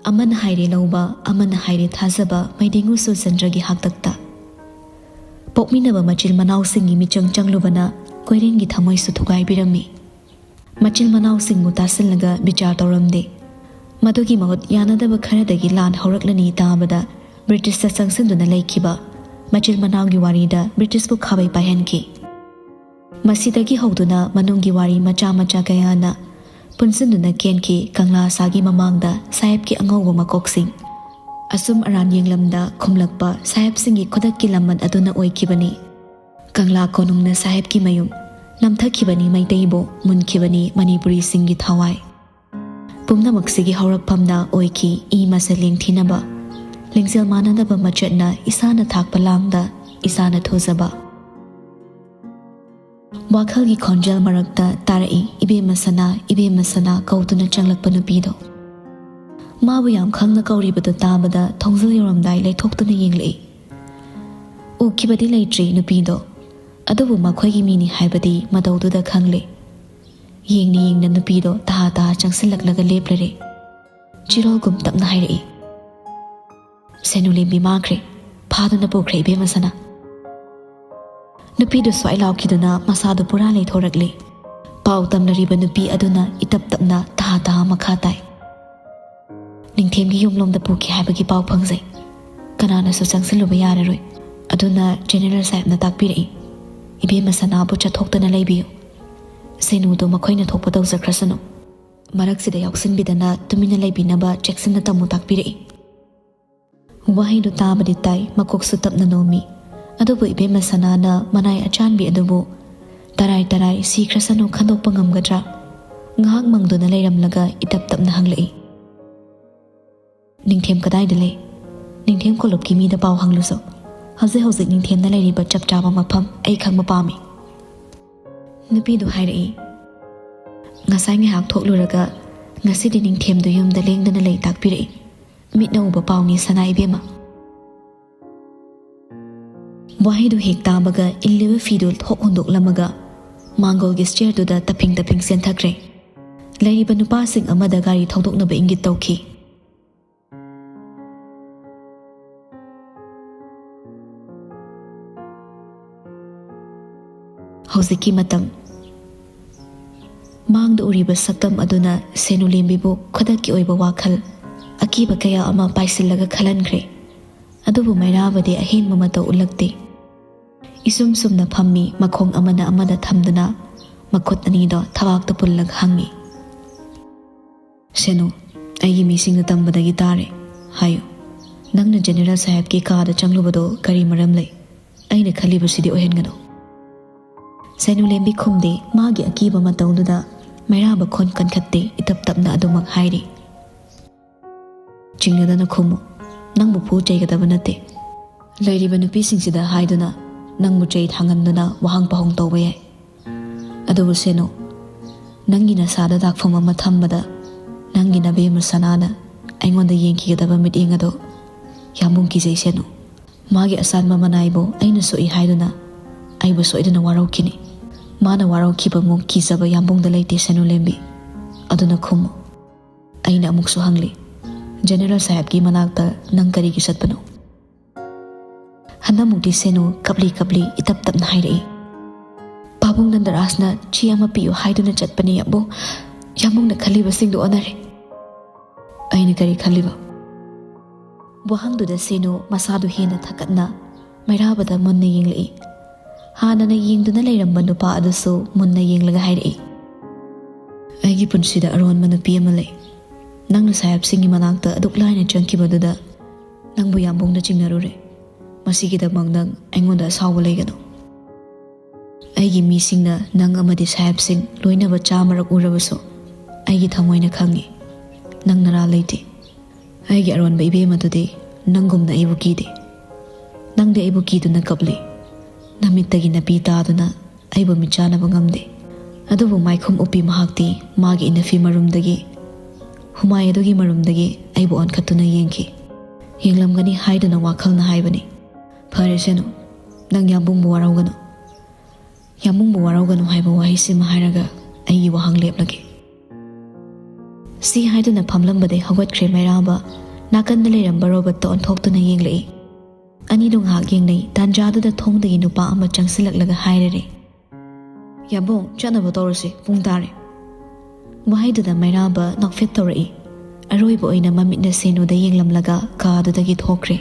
ꯑꯃꯅ ꯍꯥꯏꯔꯦ ꯂꯧꯕ, ꯑꯃꯅ ꯍꯥꯏꯔꯦ ꯊꯥꯖꯕ ꯃꯩꯗꯤꯡꯉꯨ ꯁꯨꯔꯆꯟꯗ꯭ꯔꯒꯤ ꯍꯥꯛꯇꯛꯇ꯫ ꯄꯣꯛꯃꯤꯟꯅꯕ ꯃꯆꯤꯜ ꯃꯅꯥꯎꯁꯤꯡꯒꯤ ꯃꯤꯆꯪ ꯆꯪꯂꯨꯕꯅ ꯀꯣꯏꯔꯦꯡꯒꯤ ꯊꯃꯣꯏꯁꯨ ꯊꯨꯒꯥꯏꯕꯤꯔꯝꯃꯤ꯫ ꯃꯆꯤꯜ ꯃꯅꯥꯎꯁꯤꯡꯕꯨ ꯇꯥꯁꯤꯜꯂꯒ ꯕꯤꯆꯥꯔ ꯇꯧꯔꯝꯗꯦ꯫ ꯃꯗꯨꯒꯤ ꯃꯍꯨꯠ ꯌꯥꯅꯗꯕ ꯈꯔꯗꯒꯤ ꯂꯥꯟ ꯍꯧꯔꯛꯂꯅꯤ ꯇꯥꯕꯗ ꯕ꯭ꯔꯤꯇꯤꯁꯇ ꯆꯪꯁꯤꯟꯗꯨꯅ ꯂꯩꯈꯤꯕ ꯃꯆꯤꯜ ꯃꯅꯥꯎꯒꯤ ꯋꯥꯔꯤꯗ ꯕ꯭ꯔꯤꯇꯤꯁꯄꯨ ꯈꯥꯕꯩ ꯄꯥꯏꯍꯟꯈꯤ꯫ ꯃꯁꯤꯗꯒꯤ ꯍꯧꯗꯨꯅ ꯃꯅꯨꯡꯒꯤ ꯋꯥꯔꯤ ꯃꯆꯥ ꯃꯆꯥ ꯀꯌꯥꯅ ꯄꯨꯟꯁꯤꯟꯗꯨꯅ ꯀꯦꯟꯈꯤ ꯀꯪꯂꯥ ꯁꯥꯒꯤ ꯃꯃꯥꯡꯗ ꯁꯥꯍꯦꯕꯀꯤ ꯑꯉꯧꯕ ꯃꯀꯣꯛꯁꯤꯡ꯫ ꯑꯆꯨꯝ ꯑꯔꯥꯟ ꯌꯦꯡꯂꯝꯗ ꯈꯨꯝꯂꯛꯄ ꯁꯥꯍꯦꯕꯁꯤꯡꯒꯤ ꯈꯨꯗꯛꯀꯤ ꯂꯃꯟ ꯑꯗꯨꯅ ꯑꯣꯏꯈꯤꯕꯅꯤ꯫ ꯀꯪꯂꯥ ꯀꯣꯅꯨꯡꯅ ꯁꯥꯍꯦꯕꯀꯤ ꯃꯌꯨꯝ ꯅꯝꯊꯈꯤꯕꯅꯤ ꯃꯩꯇꯩꯕꯨ, ꯃꯨꯟꯈꯤꯕꯅꯤ ꯃꯅꯤꯄꯨꯔꯤꯁꯤꯡꯒꯤ ꯊꯋꯥꯏ꯫ ꯄꯨꯝꯅꯃꯛꯁꯤꯒꯤ ꯍꯧꯔꯛꯐꯝꯗ ꯑꯣꯏꯈꯤ ꯏ ꯃꯁꯦꯜ ꯂꯦꯡꯊꯤꯅꯕ, ꯂꯤꯡꯖꯦꯜ ꯃꯥꯟꯅꯗꯕ ꯃꯆꯦꯠꯅ ꯏꯁꯥꯅ ꯊꯥꯛꯄ ꯂꯥꯡꯗ ꯏꯁꯥꯅ ꯊꯨꯖꯕ꯫ ꯋꯥꯈꯜꯒꯤ ꯈꯣꯟꯖꯦꯜ ꯃꯔꯛꯇ ꯇꯥꯔꯛꯏ ꯏꯕꯦꯝꯃ ꯁꯅꯥ, ꯏꯕꯦꯝꯃ ꯁꯅꯥ ꯀꯧꯗꯨꯅ ꯆꯪꯂꯛꯄ ꯅꯨꯄꯤꯗꯣ꯫ ꯃꯥꯕꯨ ꯌꯥꯝ ꯈꯪꯅ ꯀꯧꯔꯤꯕꯗꯨ ꯇꯥꯕꯗ ꯊꯣꯡꯖꯤꯜ ꯌꯧꯔꯝꯗꯥꯏ ꯂꯩꯊꯣꯛꯇꯨꯅ ꯌꯦꯡꯂꯛꯏ꯫ ꯎꯈꯤꯕꯗꯤ ꯂꯩꯇ꯭ꯔꯤ ꯅꯨꯄꯤꯗꯣ, ꯑꯗꯨꯕꯨ ꯃꯈꯣꯏꯒꯤ ꯃꯤꯅꯤ ꯍꯥꯏꯕꯗꯤ ꯃꯇꯧꯗꯨꯗ ꯈꯪꯂꯦ꯫ ꯌꯦꯡꯅ ꯌꯦꯡꯅ ꯅꯨꯄꯤꯗꯣ ꯇꯍꯥ ꯇꯍꯥ ꯆꯪꯁꯤꯜꯂꯛꯂꯒ ꯂꯦꯞꯂꯔꯦ꯫ ꯆꯤꯔꯣꯜꯒꯨꯝ ꯇꯞꯅ ꯍꯥꯏꯔꯛꯏ, "ꯁꯦꯅꯨꯂꯦꯝꯕꯤ ꯃꯥꯡꯈ꯭ꯔꯦ, ꯐꯥꯗꯨꯅ ꯄꯨꯈ꯭ꯔꯦ ꯏꯕꯦꯝꯃ ꯁꯅꯥ꯫" ꯅꯨꯄꯤꯗꯨ ꯁ꯭ꯋꯥꯏ ꯂꯥꯎꯈꯤꯗꯨꯅ ꯃꯁꯥꯗꯨ ꯄꯨꯔꯥ ꯂꯩꯊꯣꯔꯛꯂꯦ꯫ ꯄꯥꯎ ꯇꯝꯂꯔꯤꯕ ꯅꯨꯄꯤ ꯑꯗꯨꯅ ꯏꯇꯞ ꯇꯞꯅ ꯇꯍꯥ ꯇꯍꯥ ꯃꯈꯥ ꯇꯥꯏ, "ꯅꯤꯡꯊꯦꯝꯒꯤ ꯌꯨꯝꯂꯣꯝꯗ ꯄꯨꯈꯤ ꯍꯥꯏꯕꯒꯤ ꯄꯥꯎ ꯐꯪꯖꯩ꯫ ꯀꯅꯥꯅꯁꯨ ꯆꯪꯁꯤꯜꯂꯨꯕ ꯌꯥꯔꯔꯣꯏ꯫ ꯑꯗꯨꯅ ꯖꯦꯅꯦꯔꯦꯜ ꯁꯥꯍꯦꯕꯅ ꯇꯥꯛꯄꯤꯔꯛꯏ, ꯏꯕꯦꯝꯃ ꯁꯅꯥꯕꯨ ꯆꯠꯊꯣꯛꯇꯅ ꯂꯩꯕꯤꯌꯨ꯫ ꯁꯦꯅꯨꯗꯨ ꯃꯈꯣꯏꯅ ꯊꯣꯛꯄ ꯇꯧꯖꯈ꯭ꯔꯁꯅꯨ꯫ ꯃꯔꯛꯁꯤꯗ ꯌꯥꯎꯁꯤꯟꯕꯤꯗꯅ ꯇꯨꯃꯤꯟꯅ ꯂꯩꯕꯤꯅꯕ ꯆꯦꯛꯁꯤꯟꯅ ꯇꯝꯃꯨ ꯇꯥꯛꯄꯤꯔꯛꯏ꯫" ꯋꯥꯍꯩꯗꯨ ꯇꯥꯕꯗꯤ ꯇꯥꯏ, ꯃꯀꯣꯛꯁꯨ ꯇꯞꯅ ꯅꯣꯝꯃꯤ꯫ ꯑꯗꯨꯕꯨ ꯏꯕꯦꯝꯃ ꯁꯅꯥꯅ ꯃꯅꯥꯏ ꯑꯆꯥꯟꯕꯤ ꯑꯗꯨꯕꯨ ꯇꯔꯥꯏ ꯇꯔꯥꯏ ꯁꯤꯈ꯭ꯔꯁꯅꯨ ꯈꯟꯗꯣꯛꯄ ꯉꯝꯒꯗ꯭ꯔꯥ? ꯉꯥꯏꯍꯥꯛ ꯃꯪꯗꯨꯅ ꯂꯩꯔꯝꯂꯒ ꯏꯇꯞ ꯇꯞꯅ ꯍꯪꯂꯛꯏ, "ꯅꯤꯡꯊꯦꯝ ꯀꯗꯥꯏꯗ ꯂꯩ? ꯅꯤꯡꯊꯦꯝ ꯀꯣꯂꯨꯞꯀꯤ ꯃꯤꯗ ꯄꯥꯎ ꯍꯪꯂꯨꯁꯣ꯫ ꯍꯧꯖꯤꯛ ꯍꯧꯖꯤꯛ ꯅꯤꯡꯊꯦꯝꯅ ꯂꯩꯔꯤꯕ ꯆꯞ ꯆꯥꯕ ꯃꯐꯝ ꯑꯩ ꯈꯪꯕ ꯄꯥꯝꯃꯤ꯫" ꯅꯨꯄꯤꯗꯨ ꯍꯥꯏꯔꯛꯏ, "ꯉꯁꯥꯏ ꯉꯥꯏꯍꯥꯛ ꯊꯣꯛꯂꯨꯔꯒ ꯉꯁꯤꯗꯤ ꯅꯤꯡꯊꯦꯝꯗꯨ ꯌꯨꯝꯗ ꯂꯦꯡꯗꯅ ꯂꯩ ꯇꯥꯛꯄꯤꯔꯛꯏ꯫ ꯃꯤꯠꯅ ꯎꯕ ꯄꯥꯎꯅꯤ ꯁꯅꯥ ꯏꯕꯦꯝꯃ꯫" ꯋꯥꯍꯩꯗꯨ ꯍꯦꯛ ꯇꯥꯕꯒ ꯏꯜꯂꯤꯕ ꯐꯤꯗꯨ ꯊꯣꯛ ꯍꯨꯟꯗꯣꯛꯂꯝꯃꯒ ꯃꯥꯡꯒꯣꯜꯒꯤ ꯁ꯭ꯇꯤꯌꯔꯗꯨꯗ ꯇꯞꯐꯤꯡ ꯇꯞꯐꯤꯡ ꯆꯦꯟꯊꯈ꯭ꯔꯦ꯫ ꯂꯩꯔꯤꯕ ꯅꯨꯄꯥꯁꯤꯡ ꯑꯃꯗ ꯒꯥꯔꯤ ꯊꯧꯗꯣꯛꯅꯕ ꯏꯪꯒꯤꯠ ꯇꯧꯈꯤ꯫ ꯍꯧꯖꯤꯛꯀꯤ ꯃꯇꯝ꯫ ꯃꯥꯡꯗ ꯎꯔꯤꯕ ꯁꯛꯇꯝ ꯑꯗꯨꯅ ꯁꯦꯅꯨꯂꯦꯝꯕꯤꯕꯨ ꯈꯨꯗꯛꯀꯤ ꯑꯣꯏꯕ ꯋꯥꯈꯜ, ꯑꯀꯤꯕ ꯀꯌꯥ ꯑꯃ ꯄꯥꯏꯁꯤꯜꯂꯒ ꯈꯜꯍꯟꯈ꯭ꯔꯦ꯫ ꯑꯗꯨꯕꯨ ꯃꯩꯔꯥꯕꯗꯤ ꯑꯍꯦꯟꯕ ꯃꯇꯧ ꯎꯠꯂꯛꯇꯦ꯫ ꯏꯁꯨꯝ ꯁꯨꯝꯅ ꯐꯝꯃꯤ, ꯃꯈꯣꯡ ꯑꯃꯅ ꯑꯃꯗ ꯊꯝꯗꯨꯅ ꯃꯈꯨꯠ ꯑꯅꯤꯗꯣ ꯊꯕꯥꯛꯇ ꯄꯨꯜꯂꯒ ꯍꯪꯉꯤ, "ꯁꯦꯅꯨ, ꯑꯩꯒꯤ ꯃꯤꯁꯤꯡꯅ ꯇꯝꯕꯗꯒꯤ ꯇꯥꯔꯦ꯫ ꯍꯥꯏꯌꯨ, ꯅꯪꯅ ꯖꯦꯅꯦꯔꯦꯜ ꯁꯥꯍꯦꯕꯀꯤ ꯀꯥꯗ ꯆꯪꯂꯨꯕꯗꯣ ꯀꯔꯤ ꯃꯔꯝ ꯂꯩ? ꯑꯩꯅ ꯈꯜꯂꯤꯕꯁꯤꯗꯤ ꯑꯣꯏꯍꯟꯒꯅꯨ꯫" ꯁꯦꯅꯨꯂꯦꯝꯕꯤ ꯈꯨꯝꯗꯦ꯫ ꯃꯥꯒꯤ ꯑꯀꯤꯕ ꯃꯇꯧꯗꯨꯗ ꯃꯩꯔꯥꯕ ꯈꯣꯟ ꯀꯟꯈꯠꯇꯦ, ꯏꯇꯞ ꯇꯞꯅ ꯑꯗꯨꯃꯛ ꯍꯥꯏꯔꯤ, "ꯆꯤꯡꯅꯗꯅ ꯈꯨꯝꯃꯨ꯫ ꯅꯪꯕꯨ ꯐꯨ ꯆꯩꯒꯗꯕ ꯅꯠꯇꯦ꯫ ꯂꯩꯔꯤꯕ ꯅꯨꯄꯤꯁꯤꯡꯁꯤꯗ ꯍꯥꯏꯗꯨꯅ ꯅꯪꯕꯨ ꯆꯩ ꯊꯥꯡꯍꯟꯗꯨꯅ ꯋꯥꯍꯪ ꯄꯥꯎꯍꯪ ꯇꯧꯕ ꯌꯥꯏ꯫ ꯑꯗꯨꯕꯨ ꯁꯦꯅꯨ, ꯅꯪꯒꯤ ꯅꯁꯥꯗ ꯗꯥꯛꯐꯝ ꯑꯃ ꯊꯝꯕꯗ ꯅꯪꯒꯤ ꯅꯕꯦꯝꯃ ꯁꯅꯥꯅ ꯑꯩꯉꯣꯟꯗ ꯌꯦꯡꯈꯤꯒꯗꯕ ꯃꯤꯠꯌꯦꯡ ꯑꯗꯣ ꯌꯥꯝꯕꯨꯡ ꯀꯤꯖꯩ ꯁꯦꯅꯨ꯫ ꯃꯥꯒꯤ ꯑꯁꯥꯟꯕ ꯃꯅꯥꯏꯕꯨ ꯑꯩꯅ ꯁꯣꯛꯏ ꯍꯥꯏꯗꯨꯅ ꯑꯩꯕꯨ ꯁꯣꯏꯗꯅ ꯋꯥꯔꯧꯈꯤꯅꯤ꯫ ꯃꯥꯅ ꯋꯥꯔꯧꯈꯤꯕꯃꯨꯛ ꯀꯤꯖꯕ ꯌꯥꯝꯕꯨꯡꯗ ꯂꯩꯇꯦ ꯁꯦꯅꯨꯂꯦꯝꯕꯤ꯫ ꯑꯗꯨꯅ ꯈꯨꯝꯃꯨ, ꯑꯩꯅ ꯑꯃꯨꯛꯁꯨ ꯍꯪꯂꯤ, ꯖꯦꯅꯦꯔꯦꯜ ꯁꯥꯍꯦꯕꯀꯤ ꯃꯅꯥꯛꯇ ꯅꯪ ꯀꯔꯤꯒꯤ ꯆꯠꯄꯅꯣ?" ꯍꯟꯗꯛꯃꯨꯛꯇꯤ ꯁꯦꯅꯨ ꯀꯞꯂꯤ ꯀꯞꯂꯤ ꯏꯇꯞ ꯇꯞꯅ ꯍꯥꯏꯔꯛꯏ, "ꯄꯥꯕꯨꯡ ꯅꯟꯗꯔꯥꯖꯅ ꯆꯦ ꯑꯃ ꯄꯤꯌꯨ ꯍꯥꯏꯗꯨꯅ ꯆꯠꯄꯅꯦ ꯌꯥꯝꯕꯨꯡ꯫ ꯌꯥꯝꯕꯨꯡꯅ ꯈꯜꯂꯤꯕꯁꯤꯡꯗꯣ ꯑꯣꯟꯅꯔꯦ꯫" "ꯑꯩꯅ ꯀꯔꯤ ꯈꯜꯂꯤꯕ?" ꯋꯥꯍꯪꯗꯨꯗ ꯁꯦꯅꯨ ꯃꯁꯥꯗꯨ ꯍꯦꯟꯅ ꯊꯛꯀꯠꯅ ꯃꯩꯔꯥꯕꯗ ꯃꯨꯟꯅ ꯌꯦꯡꯂꯛꯏ꯫ ꯍꯥꯟꯅꯅ ꯌꯦꯡꯗꯨꯅ ꯂꯩꯔꯝꯕ ꯅꯨꯄꯥ ꯑꯗꯨꯁꯨ ꯃꯨꯟꯅ ꯌꯦꯡꯂꯒ ꯍꯥꯏꯔꯛꯏ, "ꯑꯩꯒꯤ ꯄꯨꯟꯁꯤꯗ ꯑꯔꯣꯟꯕ ꯅꯨꯄꯤ ꯑꯃ ꯂꯩ꯫ ꯅꯪꯅ ꯁꯥꯍꯦꯕꯁꯤꯡꯒꯤ ꯃꯅꯥꯛꯇ ꯑꯗꯨꯛ ꯂꯥꯏꯅ ꯆꯪꯈꯤꯕꯗꯨꯗ ꯅꯪꯕꯨ ꯌꯥꯝꯕꯨꯡꯅ ꯆꯤꯡꯅꯔꯨꯔꯦ꯫ ꯃꯁꯤꯒꯤꯗꯃꯛ ꯅꯪ ꯑꯩꯉꯣꯟꯗ ꯑꯁꯥꯎꯕ ꯂꯩꯒꯅꯨ꯫" ꯑꯩꯒꯤ ꯃꯤꯁꯤꯡꯅ ꯅꯪ ꯑꯃꯗꯤ ꯁꯥꯍꯦꯕꯁꯤꯡ ꯂꯣꯏꯅꯕ ꯆꯥꯝꯃꯔꯛ ꯎꯔꯕꯁꯨ, ꯑꯩꯒꯤ ꯊꯃꯣꯏꯅ ꯈꯪꯏ, ꯅꯪ ꯅꯔꯥ ꯂꯩꯇꯦ꯫ ꯑꯩꯒꯤ ꯑꯔꯣꯟꯕ ꯏꯕꯦꯝ ꯑꯗꯨꯗꯤ ꯅꯪꯒꯨꯝꯅ ꯑꯩꯕꯨ ꯀꯤꯗꯦ꯫ ꯅꯪꯗꯤ ꯑꯩꯕꯨ ꯀꯤꯗꯨꯅ ꯀꯞꯂꯤ꯫ ꯅꯃꯤꯠꯇꯒꯤ ꯅꯥꯄꯤ ꯇꯥꯗꯨꯅ ꯑꯩꯕꯨ ꯃꯤꯠꯆꯥꯅꯕ ꯉꯝꯗꯦ꯫ ꯑꯗꯨꯕꯨ ꯃꯥꯏꯈꯨꯝ ꯎꯞꯄꯤ ꯃꯍꯥꯛꯇꯤ ꯃꯥꯒꯤ ꯏꯅꯐꯤ ꯃꯔꯨꯝꯗꯒꯤ, ꯍꯨꯃꯥꯏ ꯑꯗꯨꯒꯤ ꯃꯔꯨꯝꯗꯒꯤ ꯑꯩꯕꯨ ꯑꯣꯟꯈꯠꯇꯨꯅ ꯌꯦꯡꯈꯤ꯫ ꯌꯦꯡꯂꯝꯒꯅꯤ ꯍꯥꯏꯗꯨꯅ ꯋꯥꯈꯜꯅ ꯍꯥꯏꯕꯅꯤ꯫ "ꯐꯔꯦ ꯁꯦꯅꯨ, ꯅꯪ ꯌꯥꯝꯕꯨꯡꯕꯨ ꯋꯥꯔꯧꯒꯅꯨ꯫ ꯌꯥꯝꯕꯨꯡꯕꯨ ꯋꯥꯔꯧꯒꯅꯨ" ꯍꯥꯏꯕ ꯋꯥꯍꯩꯁꯤꯃ ꯍꯥꯏꯔꯒ ꯑꯩꯒꯤ ꯋꯥꯍꯪ ꯂꯦꯞꯂꯒꯦ꯫ ꯁꯤ ꯍꯥꯏꯗꯨꯅ ꯐꯝꯂꯝꯕꯗꯩ ꯍꯧꯒꯠꯈ꯭ꯔꯦ ꯃꯩꯔꯥꯕ꯫ ꯅꯥꯀꯟꯗ ꯂꯩꯔꯝꯕ ꯔꯣꯕꯔꯠꯇ ꯑꯣꯟꯊꯣꯛꯇꯨꯅ ꯌꯦꯡꯂꯛꯏ꯫ ꯑꯅꯤꯗꯨ ꯉꯥꯏꯍꯥꯛ ꯌꯦꯡꯅꯩ꯫ ꯇꯥꯟꯖꯥꯗꯨꯗ ꯊꯣꯡꯗꯒꯤ ꯅꯨꯄꯥ ꯑꯃ ꯆꯪꯁꯤꯜꯂꯛꯂꯒ ꯍꯥꯏꯔꯔꯦ, "ꯌꯥꯝꯕꯨꯡ, ꯆꯠꯅꯕ ꯇꯧꯔꯁꯤ, ꯄꯨꯡ ꯇꯥꯔꯦ"꯫ ꯋꯥꯍꯩꯗꯨꯗ ꯃꯩꯔꯥꯕ ꯅꯣꯛꯐꯦꯠ ꯇꯧꯔꯛꯏ꯫ ꯑꯔꯣꯏꯕ ꯑꯣꯏꯅ ꯃꯃꯤꯠꯅ ꯁꯦꯅꯨꯗ ꯌꯦꯡꯂꯝꯂꯒ ꯀꯥꯗꯨꯗꯒꯤ ꯊꯣꯛꯈ꯭ꯔꯦ꯫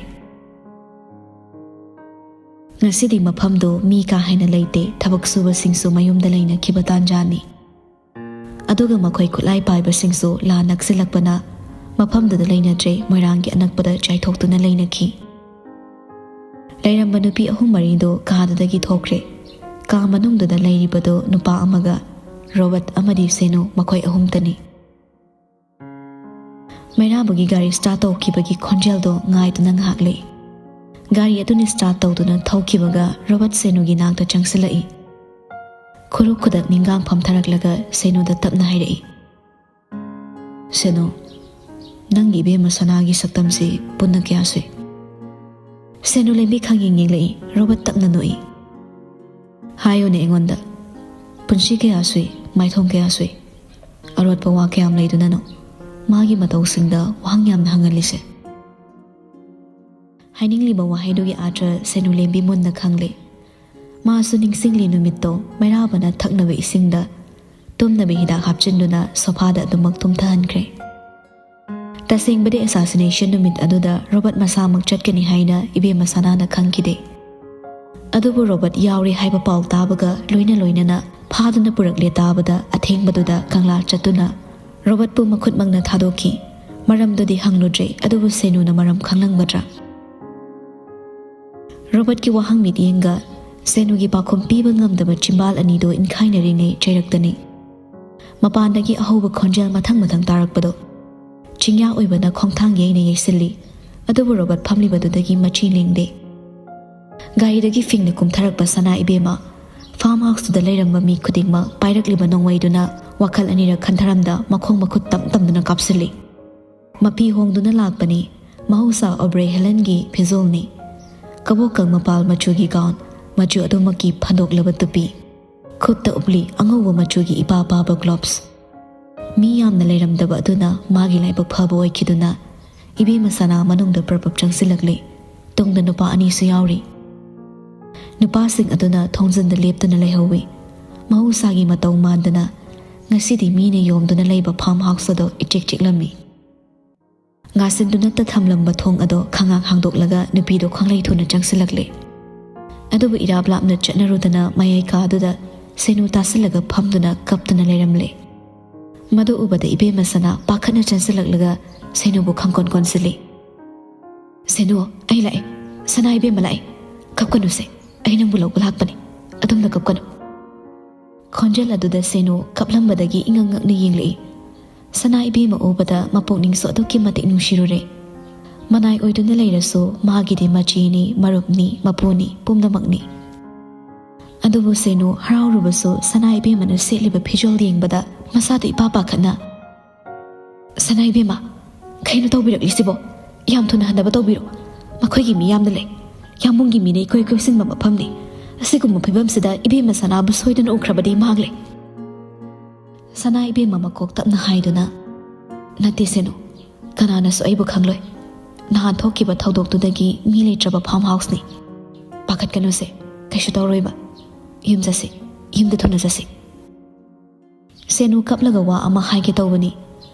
ꯉꯁꯤꯗꯤ ꯃꯐꯝꯗꯨ ꯃꯤ ꯀꯥ ꯍꯦꯟꯅ ꯂꯩꯇꯦ, ꯊꯕꯛ ꯁꯨꯕꯁꯤꯡꯁꯨ ꯃꯌꯨꯝꯗ ꯂꯩꯅꯈꯤꯕ ꯇꯥꯟꯖꯥꯅꯤ꯫ ꯑꯗꯨꯒ ꯃꯈꯣꯏ ꯈꯨꯠꯂꯥꯏ ꯄꯥꯏꯕꯁꯤꯡꯁꯨ ꯂꯥꯟ ꯅꯛꯁꯤꯜꯂꯛꯄꯅ ꯃꯐꯝꯗꯨꯗ ꯂꯩꯅꯗ꯭ꯔꯦ, ꯃꯣꯏꯔꯥꯡꯒꯤ ꯑꯅꯛꯄꯗ ꯆꯥꯏꯊꯣꯛꯇꯨꯅ ꯂꯩꯅꯈꯤ꯫ ꯂꯩꯔꯝꯕ ꯅꯨꯄꯤ ꯑꯍꯨꯝ ꯃꯔꯤꯗꯨ ꯀꯥꯗꯨꯗꯒꯤ ꯊꯣꯛꯈ꯭ꯔꯦ꯫ ꯀꯥ ꯃꯅꯨꯡꯗꯨꯗ ꯂꯩꯔꯤꯕꯗꯨ ꯅꯨꯄꯥ ꯑꯃꯒ ꯔꯣꯕꯔꯠ ꯑꯃꯗꯤ ꯁꯦꯅꯨ, ꯃꯈꯣꯏ ꯑꯍꯨꯝꯇꯅꯤ꯫ ꯃꯩꯔꯥꯕꯒꯤ ꯒꯥꯔꯤ ꯁ꯭ꯇꯥꯔꯠ ꯇꯧꯈꯤꯕꯒꯤ ꯈꯣꯟꯖꯦꯜꯗꯣ ꯉꯥꯏꯗꯨꯅ ꯉꯥꯏꯍꯥꯛ ꯂꯩ꯫ ꯒꯥꯔꯤ ꯑꯗꯨꯅ ꯁ꯭ꯇꯥꯔꯠ ꯇꯧꯗꯨꯅ ꯊꯧꯈꯤꯕꯒ ꯔꯣꯕꯔꯠ ꯁꯦꯅꯨꯒꯤ ꯅꯥꯛꯇ ꯆꯪꯁꯤꯜꯂꯛꯏ꯫ ꯈꯨꯔꯨ ꯈꯨꯗꯛ ꯅꯤꯡꯒꯥꯡ ꯐꯝꯊꯔꯛꯂꯒ ꯁꯦꯅꯨꯗ ꯇꯞꯅ ꯍꯥꯏꯔꯛꯏ, "ꯁꯦꯅꯨ, ꯅꯪꯒꯤ ꯏꯕꯦꯝꯃ ꯁꯅꯥꯒꯤ ꯁꯛꯇꯝꯁꯤ ꯄꯨꯟꯅ ꯀꯌꯥ ꯁꯨꯏ?" ꯁꯦꯅꯨ ꯂꯦꯝꯕꯤ ꯈꯪꯌꯦꯡ ꯌꯦꯡꯂꯛꯏ꯫ ꯔꯣꯕꯔꯠ ꯇꯞꯅ ꯅꯣꯛꯏ꯫ "ꯍꯥꯏꯌꯨꯅꯦ ꯑꯩꯉꯣꯟꯗ, ꯄꯨꯟꯁꯤ ꯀꯌꯥ ꯁꯨꯏ, ꯃꯥꯏꯊꯣꯡ ꯀꯌꯥ ꯁꯨꯏ, ꯑꯔꯣꯠꯄ ꯋꯥ ꯀꯌꯥꯝ ꯂꯩꯗꯨꯅꯅꯣ ꯃꯥꯒꯤ ꯃꯇꯧꯁꯤꯡꯗ ꯋꯥꯍꯪ ꯌꯥꯝꯅ ꯍꯪꯍꯜꯂꯤꯁꯦ?" ꯍꯥꯏꯅꯤꯡꯂꯤꯕ ꯋꯥꯍꯩꯗꯨꯒꯤ ꯑꯥꯔꯊ ꯁꯦꯅꯨ ꯂꯦꯝꯕꯤ ꯃꯨꯟꯅ ꯈꯪꯂꯦ꯫ ꯃꯥꯁꯨ ꯅꯤꯡꯁꯤꯡꯂꯤ ꯅꯨꯃꯤꯠꯇꯣ ꯃꯩꯔꯥꯕꯅ ꯊꯛꯅꯕ ꯏꯁꯤꯡꯗ ꯇꯨꯝꯅꯕ ꯍꯤꯗꯥꯛ ꯍꯥꯞꯆꯤꯟꯗꯨꯅ ꯁꯣꯐꯥꯗ ꯑꯗꯨꯃꯛ ꯇꯨꯝꯊꯍꯟꯈ꯭ꯔꯦ꯫ ꯇꯁꯦꯡꯕꯗꯤ ꯑꯦꯁꯥꯁꯤꯅꯦꯁꯟ ꯅꯨꯃꯤꯠ ꯑꯗꯨꯗ ꯔꯣꯕꯔꯠ ꯃꯁꯥꯃꯛ ꯆꯠꯀꯅꯤ ꯍꯥꯏꯅ ꯏꯕꯦꯝꯃ ꯁꯅꯥꯅ ꯈꯪꯈꯤꯗꯦ꯫ ꯑꯗꯨꯕꯨ ꯔꯣꯕꯔꯠ ꯌꯥꯎꯔꯦ ꯍꯥꯏꯕ ꯄꯥꯎ ꯇꯥꯕꯒ ꯂꯣꯏꯅ ꯂꯣꯏꯅꯅ ꯐꯥꯗꯨꯅ ꯄꯨꯔꯛꯂꯦ ꯇꯥꯕꯗ ꯑꯊꯦꯡꯕꯗꯨꯗ ꯀꯪꯂꯥ ꯆꯠꯇꯨꯅ ꯔꯣꯕꯔꯠꯄꯨ ꯃꯈꯨꯠꯃꯛꯅ ꯊꯥꯗꯣꯛꯈꯤ꯫ ꯃꯔꯝꯗꯨꯗꯤ ꯍꯪꯂꯨꯗ꯭ꯔꯦ, ꯑꯗꯨꯕꯨ ꯁꯦꯅꯨꯅ ꯃꯔꯝ ꯈꯪꯂꯝꯒꯗ꯭ꯔꯥ? ꯔꯣꯕꯔꯠꯀꯤ ꯋꯥꯍꯪ ꯃꯤꯠꯌꯦꯡꯒ ꯁꯦꯅꯨꯒꯤ ꯄꯥꯎꯈꯨꯝ ꯄꯤꯕ ꯉꯝꯗꯕ ꯆꯤꯝꯕꯥꯜ ꯑꯅꯤꯗꯨ ꯏꯟꯈꯥꯏꯅꯔꯤꯉꯩ ꯆꯩꯔꯛꯇꯅꯤ꯫ ꯃꯄꯥꯟꯗꯒꯤ ꯑꯍꯧꯕ ꯈꯣꯟꯖꯦꯜ ꯃꯊꯪ ꯃꯊꯪ ꯇꯥꯔꯛꯄꯗꯣ꯫ ꯆꯤꯡꯌꯥ ꯑꯣꯏꯕꯅ ꯈꯣꯡꯊꯥꯡ ꯌꯩꯅ ꯌꯩꯁꯤꯜꯂꯤ꯫ ꯑꯗꯨꯕꯨ ꯔꯣꯕꯣꯠ ꯐꯝꯂꯤꯕꯗꯨꯗꯒꯤ ꯃꯆꯤ ꯂꯦꯡꯗꯦ꯫ ꯒꯥꯔꯤꯗꯒꯤ ꯐꯤꯡꯅ ꯀꯨꯝꯊꯔꯛꯄ ꯁꯅꯥ ꯏꯕꯦꯝꯃ꯫ ꯐꯥꯔꯝ ꯍꯥꯎꯁꯇꯨꯗ ꯂꯩꯔꯝꯕ ꯃꯤ ꯈꯨꯗꯤꯡꯃꯛ ꯄꯥꯏꯔꯛꯂꯤꯕ ꯅꯣꯡꯃꯩꯗꯨꯅ ꯋꯥꯈꯜ ꯑꯅꯤꯔꯛ ꯈꯟꯊꯔꯝꯗ ꯃꯈꯣꯡ ꯃꯈꯨꯠ ꯇꯝ ꯇꯝꯗꯨꯅ ꯀꯥꯞꯁꯤꯜꯂꯤ꯫ ꯃꯐꯤ ꯍꯣꯡꯗꯨꯅ ꯂꯥꯛꯄꯅꯤ꯫ ꯃꯍꯧꯁꯥ ꯑꯣꯕ꯭ꯔꯦ ꯍꯦꯂꯟꯒꯤ ꯐꯤꯖꯣꯜꯅꯤ꯫ ꯀꯕꯣꯛꯀꯪ ꯃꯄꯥꯜ ꯃꯆꯨꯒꯤ ꯒꯥꯎꯟ, ꯃꯆꯨ ꯑꯗꯨꯃꯛꯀꯤ ꯐꯟꯗꯣꯛꯂꯕ ꯇꯨꯄꯤ꯫ ꯈꯨꯠꯇ ꯎꯞꯂꯤ ꯑꯉꯧꯕ ꯃꯆꯨꯒꯤ ꯏꯄꯥ ꯄꯥꯕ ꯒ꯭ꯂꯣꯚꯁ꯫ ꯃꯤ ꯌꯥꯝꯅ ꯂꯩꯔꯝꯗꯕ ꯑꯗꯨꯅ ꯃꯥꯒꯤ ꯂꯥꯏꯕꯛ ꯐꯕ ꯑꯣꯏꯈꯤꯗꯨꯅ ꯏꯕꯦꯝꯃ ꯁꯅꯥ ꯃꯅꯨꯡꯗ ꯄ꯭ꯔꯞ ꯄ꯭ꯔꯞ ꯆꯪꯁꯤꯜꯂꯛꯂꯤ꯫ ꯇꯨꯡꯗ ꯅꯨꯄꯥ ꯑꯅꯤꯁꯨ ꯌꯥꯎꯔꯤ꯫ ꯅꯨꯄꯥꯁꯤꯡ ꯑꯗꯨꯅ ꯊꯣꯡꯖꯤꯟꯗ ꯂꯦꯞꯇꯨꯅ ꯂꯩꯍꯧꯋꯤ꯫ ꯃꯍꯧꯁꯥꯒꯤ ꯃꯇꯧ ꯃꯥꯟꯗꯅ ꯉꯁꯤꯗꯤ ꯃꯤꯅ ꯌꯣꯝꯗꯨꯅ ꯂꯩꯕ ꯐꯥꯔꯝ ꯍꯥꯎꯁ ꯑꯗꯣ ꯏꯆꯤꯛ ꯆꯤꯛꯂꯝꯃꯤ꯫ ꯉꯥꯁꯤꯟꯗꯨꯅꯇ ꯊꯝꯂꯝꯕ ꯊꯣꯡ ꯑꯗꯣ ꯈꯪꯉꯥꯛ ꯍꯥꯡꯗꯣꯛꯂꯒ ꯅꯨꯄꯤꯗꯣ ꯈꯪꯂꯩ ꯊꯨꯅ ꯆꯪꯁꯤꯜꯂꯛꯂꯦ꯫ ꯑꯗꯨꯕꯨ ꯏꯔꯥꯞ ꯂꯥꯞꯅ ꯆꯠꯅꯔꯨꯗꯅ ꯃꯌꯥꯏ ꯀꯥꯗꯨꯗ ꯁꯦꯅꯨ ꯇꯥꯁꯤꯜꯂꯒ ꯐꯝꯗꯨꯅ ꯀꯞꯇꯨꯅ ꯂꯩꯔꯝꯂꯦ꯫ ꯃꯗꯨ ꯎꯕꯗ ꯏꯕꯦꯝꯃ ꯁꯅꯥ ꯄꯥꯈꯠꯅ ꯆꯦꯟꯁꯤꯜꯂꯛꯂꯒ ꯁꯦꯅꯨꯕꯨ ꯈꯪꯀꯣꯟ ꯀꯣꯟꯁꯤꯜꯂꯤ꯫ "ꯁꯦꯅꯨ, ꯑꯩ ꯂꯥꯛꯑꯦ꯫ ꯁꯅꯥ ꯏꯕꯦꯝꯃ ꯂꯥꯛꯑꯦ꯫ ꯀꯞꯀꯅꯨꯁꯦ꯫ ꯑꯩ ꯅꯪꯕꯨ ꯂꯧꯕ ꯂꯥꯛꯄꯅꯤ꯫ ꯑꯗꯨꯝꯅ ꯀꯞꯀꯅꯨ꯫" ꯈꯣꯟꯖꯦꯜ ꯑꯗꯨꯗ ꯁꯦꯅꯨ ꯀꯞꯂꯝꯕꯗꯒꯤ ꯏꯉꯛ ꯉꯛꯅ ꯌꯦꯡꯂꯛꯏ꯫ ꯁꯅꯥ ꯏꯕꯦꯝꯃ ꯎꯕꯗ ꯃꯄꯨꯛꯅꯤꯡꯁꯨ ꯑꯗꯨꯛꯀꯤ ꯃꯇꯤꯛ ꯅꯨꯡꯁꯤꯔꯨꯔꯦ꯫ ꯃꯅꯥꯏ ꯑꯣꯏꯗꯨꯅ ꯂꯩꯔꯁꯨ ꯃꯥꯒꯤꯗꯤ ꯃꯆꯦꯅꯤ, ꯃꯔꯨꯞꯅꯤ, ꯃꯄꯨꯅꯤ, ꯄꯨꯝꯅꯃꯛꯅꯤ꯫ ꯑꯗꯨꯕꯨ ꯁꯦꯅꯨ ꯍꯔꯥꯎꯔꯨꯕꯁꯨ ꯁꯅꯥ ꯏꯕꯦꯝꯃꯅ ꯁꯦꯠꯂꯤꯕ ꯐꯤꯖꯣꯜ ꯌꯦꯡꯕꯗ ꯃꯁꯥꯗꯨ ꯏꯄꯥ ꯄꯥꯈꯠꯅ, "ꯁꯅꯥ ꯏꯕꯦꯝꯃ, ꯀꯩꯅꯣ ꯇꯧꯕꯤꯔꯛꯂꯤꯁꯤꯕꯣ? ꯌꯥꯝ ꯊꯨꯅ ꯍꯟꯅꯕ ꯇꯧꯕꯤꯔꯣ꯫ ꯃꯈꯣꯏꯒꯤ ꯃꯤ ꯌꯥꯝꯅ ꯂꯩ꯫ ꯌꯥꯝꯕꯨꯡꯒꯤ ꯃꯤꯅ ꯏꯀꯣꯏ ꯀꯣꯏꯁꯤꯟꯕ ꯃꯐꯝꯅꯤ꯫ ꯑꯁꯤꯒꯨꯝꯕ ꯐꯤꯕꯝꯁꯤꯗ ꯏꯕꯦꯝꯃ ꯁꯅꯥꯕꯨ ꯁꯣꯏꯗꯅ ꯎꯈ꯭ꯔꯕꯗꯤ ꯃꯥꯡꯂꯦ꯫" ꯁꯅꯥ ꯏꯕꯦꯝꯃ ꯃꯀꯣꯛ ꯇꯞꯅ ꯍꯥꯏꯗꯨꯅ, "ꯅꯠꯇꯦ ꯁꯦꯅꯨ, ꯀꯅꯥꯅꯁꯨ ꯑꯩꯕꯨ ꯈꯪꯂꯣꯏ꯫ ꯅꯍꯥꯟ ꯊꯣꯛꯈꯤꯕ ꯊꯧꯗꯣꯛꯇꯨꯗꯒꯤ ꯃꯤ ꯂꯩꯇ꯭ꯔꯕ ꯐꯥꯔꯝ ꯍꯥꯎꯁꯅꯤ꯫ ꯄꯥꯈꯠꯀꯅꯨꯁꯦ, ꯀꯩꯁꯨ ꯇꯧꯔꯣꯏꯕ꯫ ꯌꯨꯝ ꯆꯠꯁꯤ, ꯌꯨꯝꯗ ꯊꯨꯅ ꯆꯠꯁꯤ꯫" ꯁꯦꯅꯨ ꯀꯞꯂꯒ ꯋꯥ ꯑꯃ ꯍꯥꯏꯒꯦ ꯇꯧꯕꯅꯤ,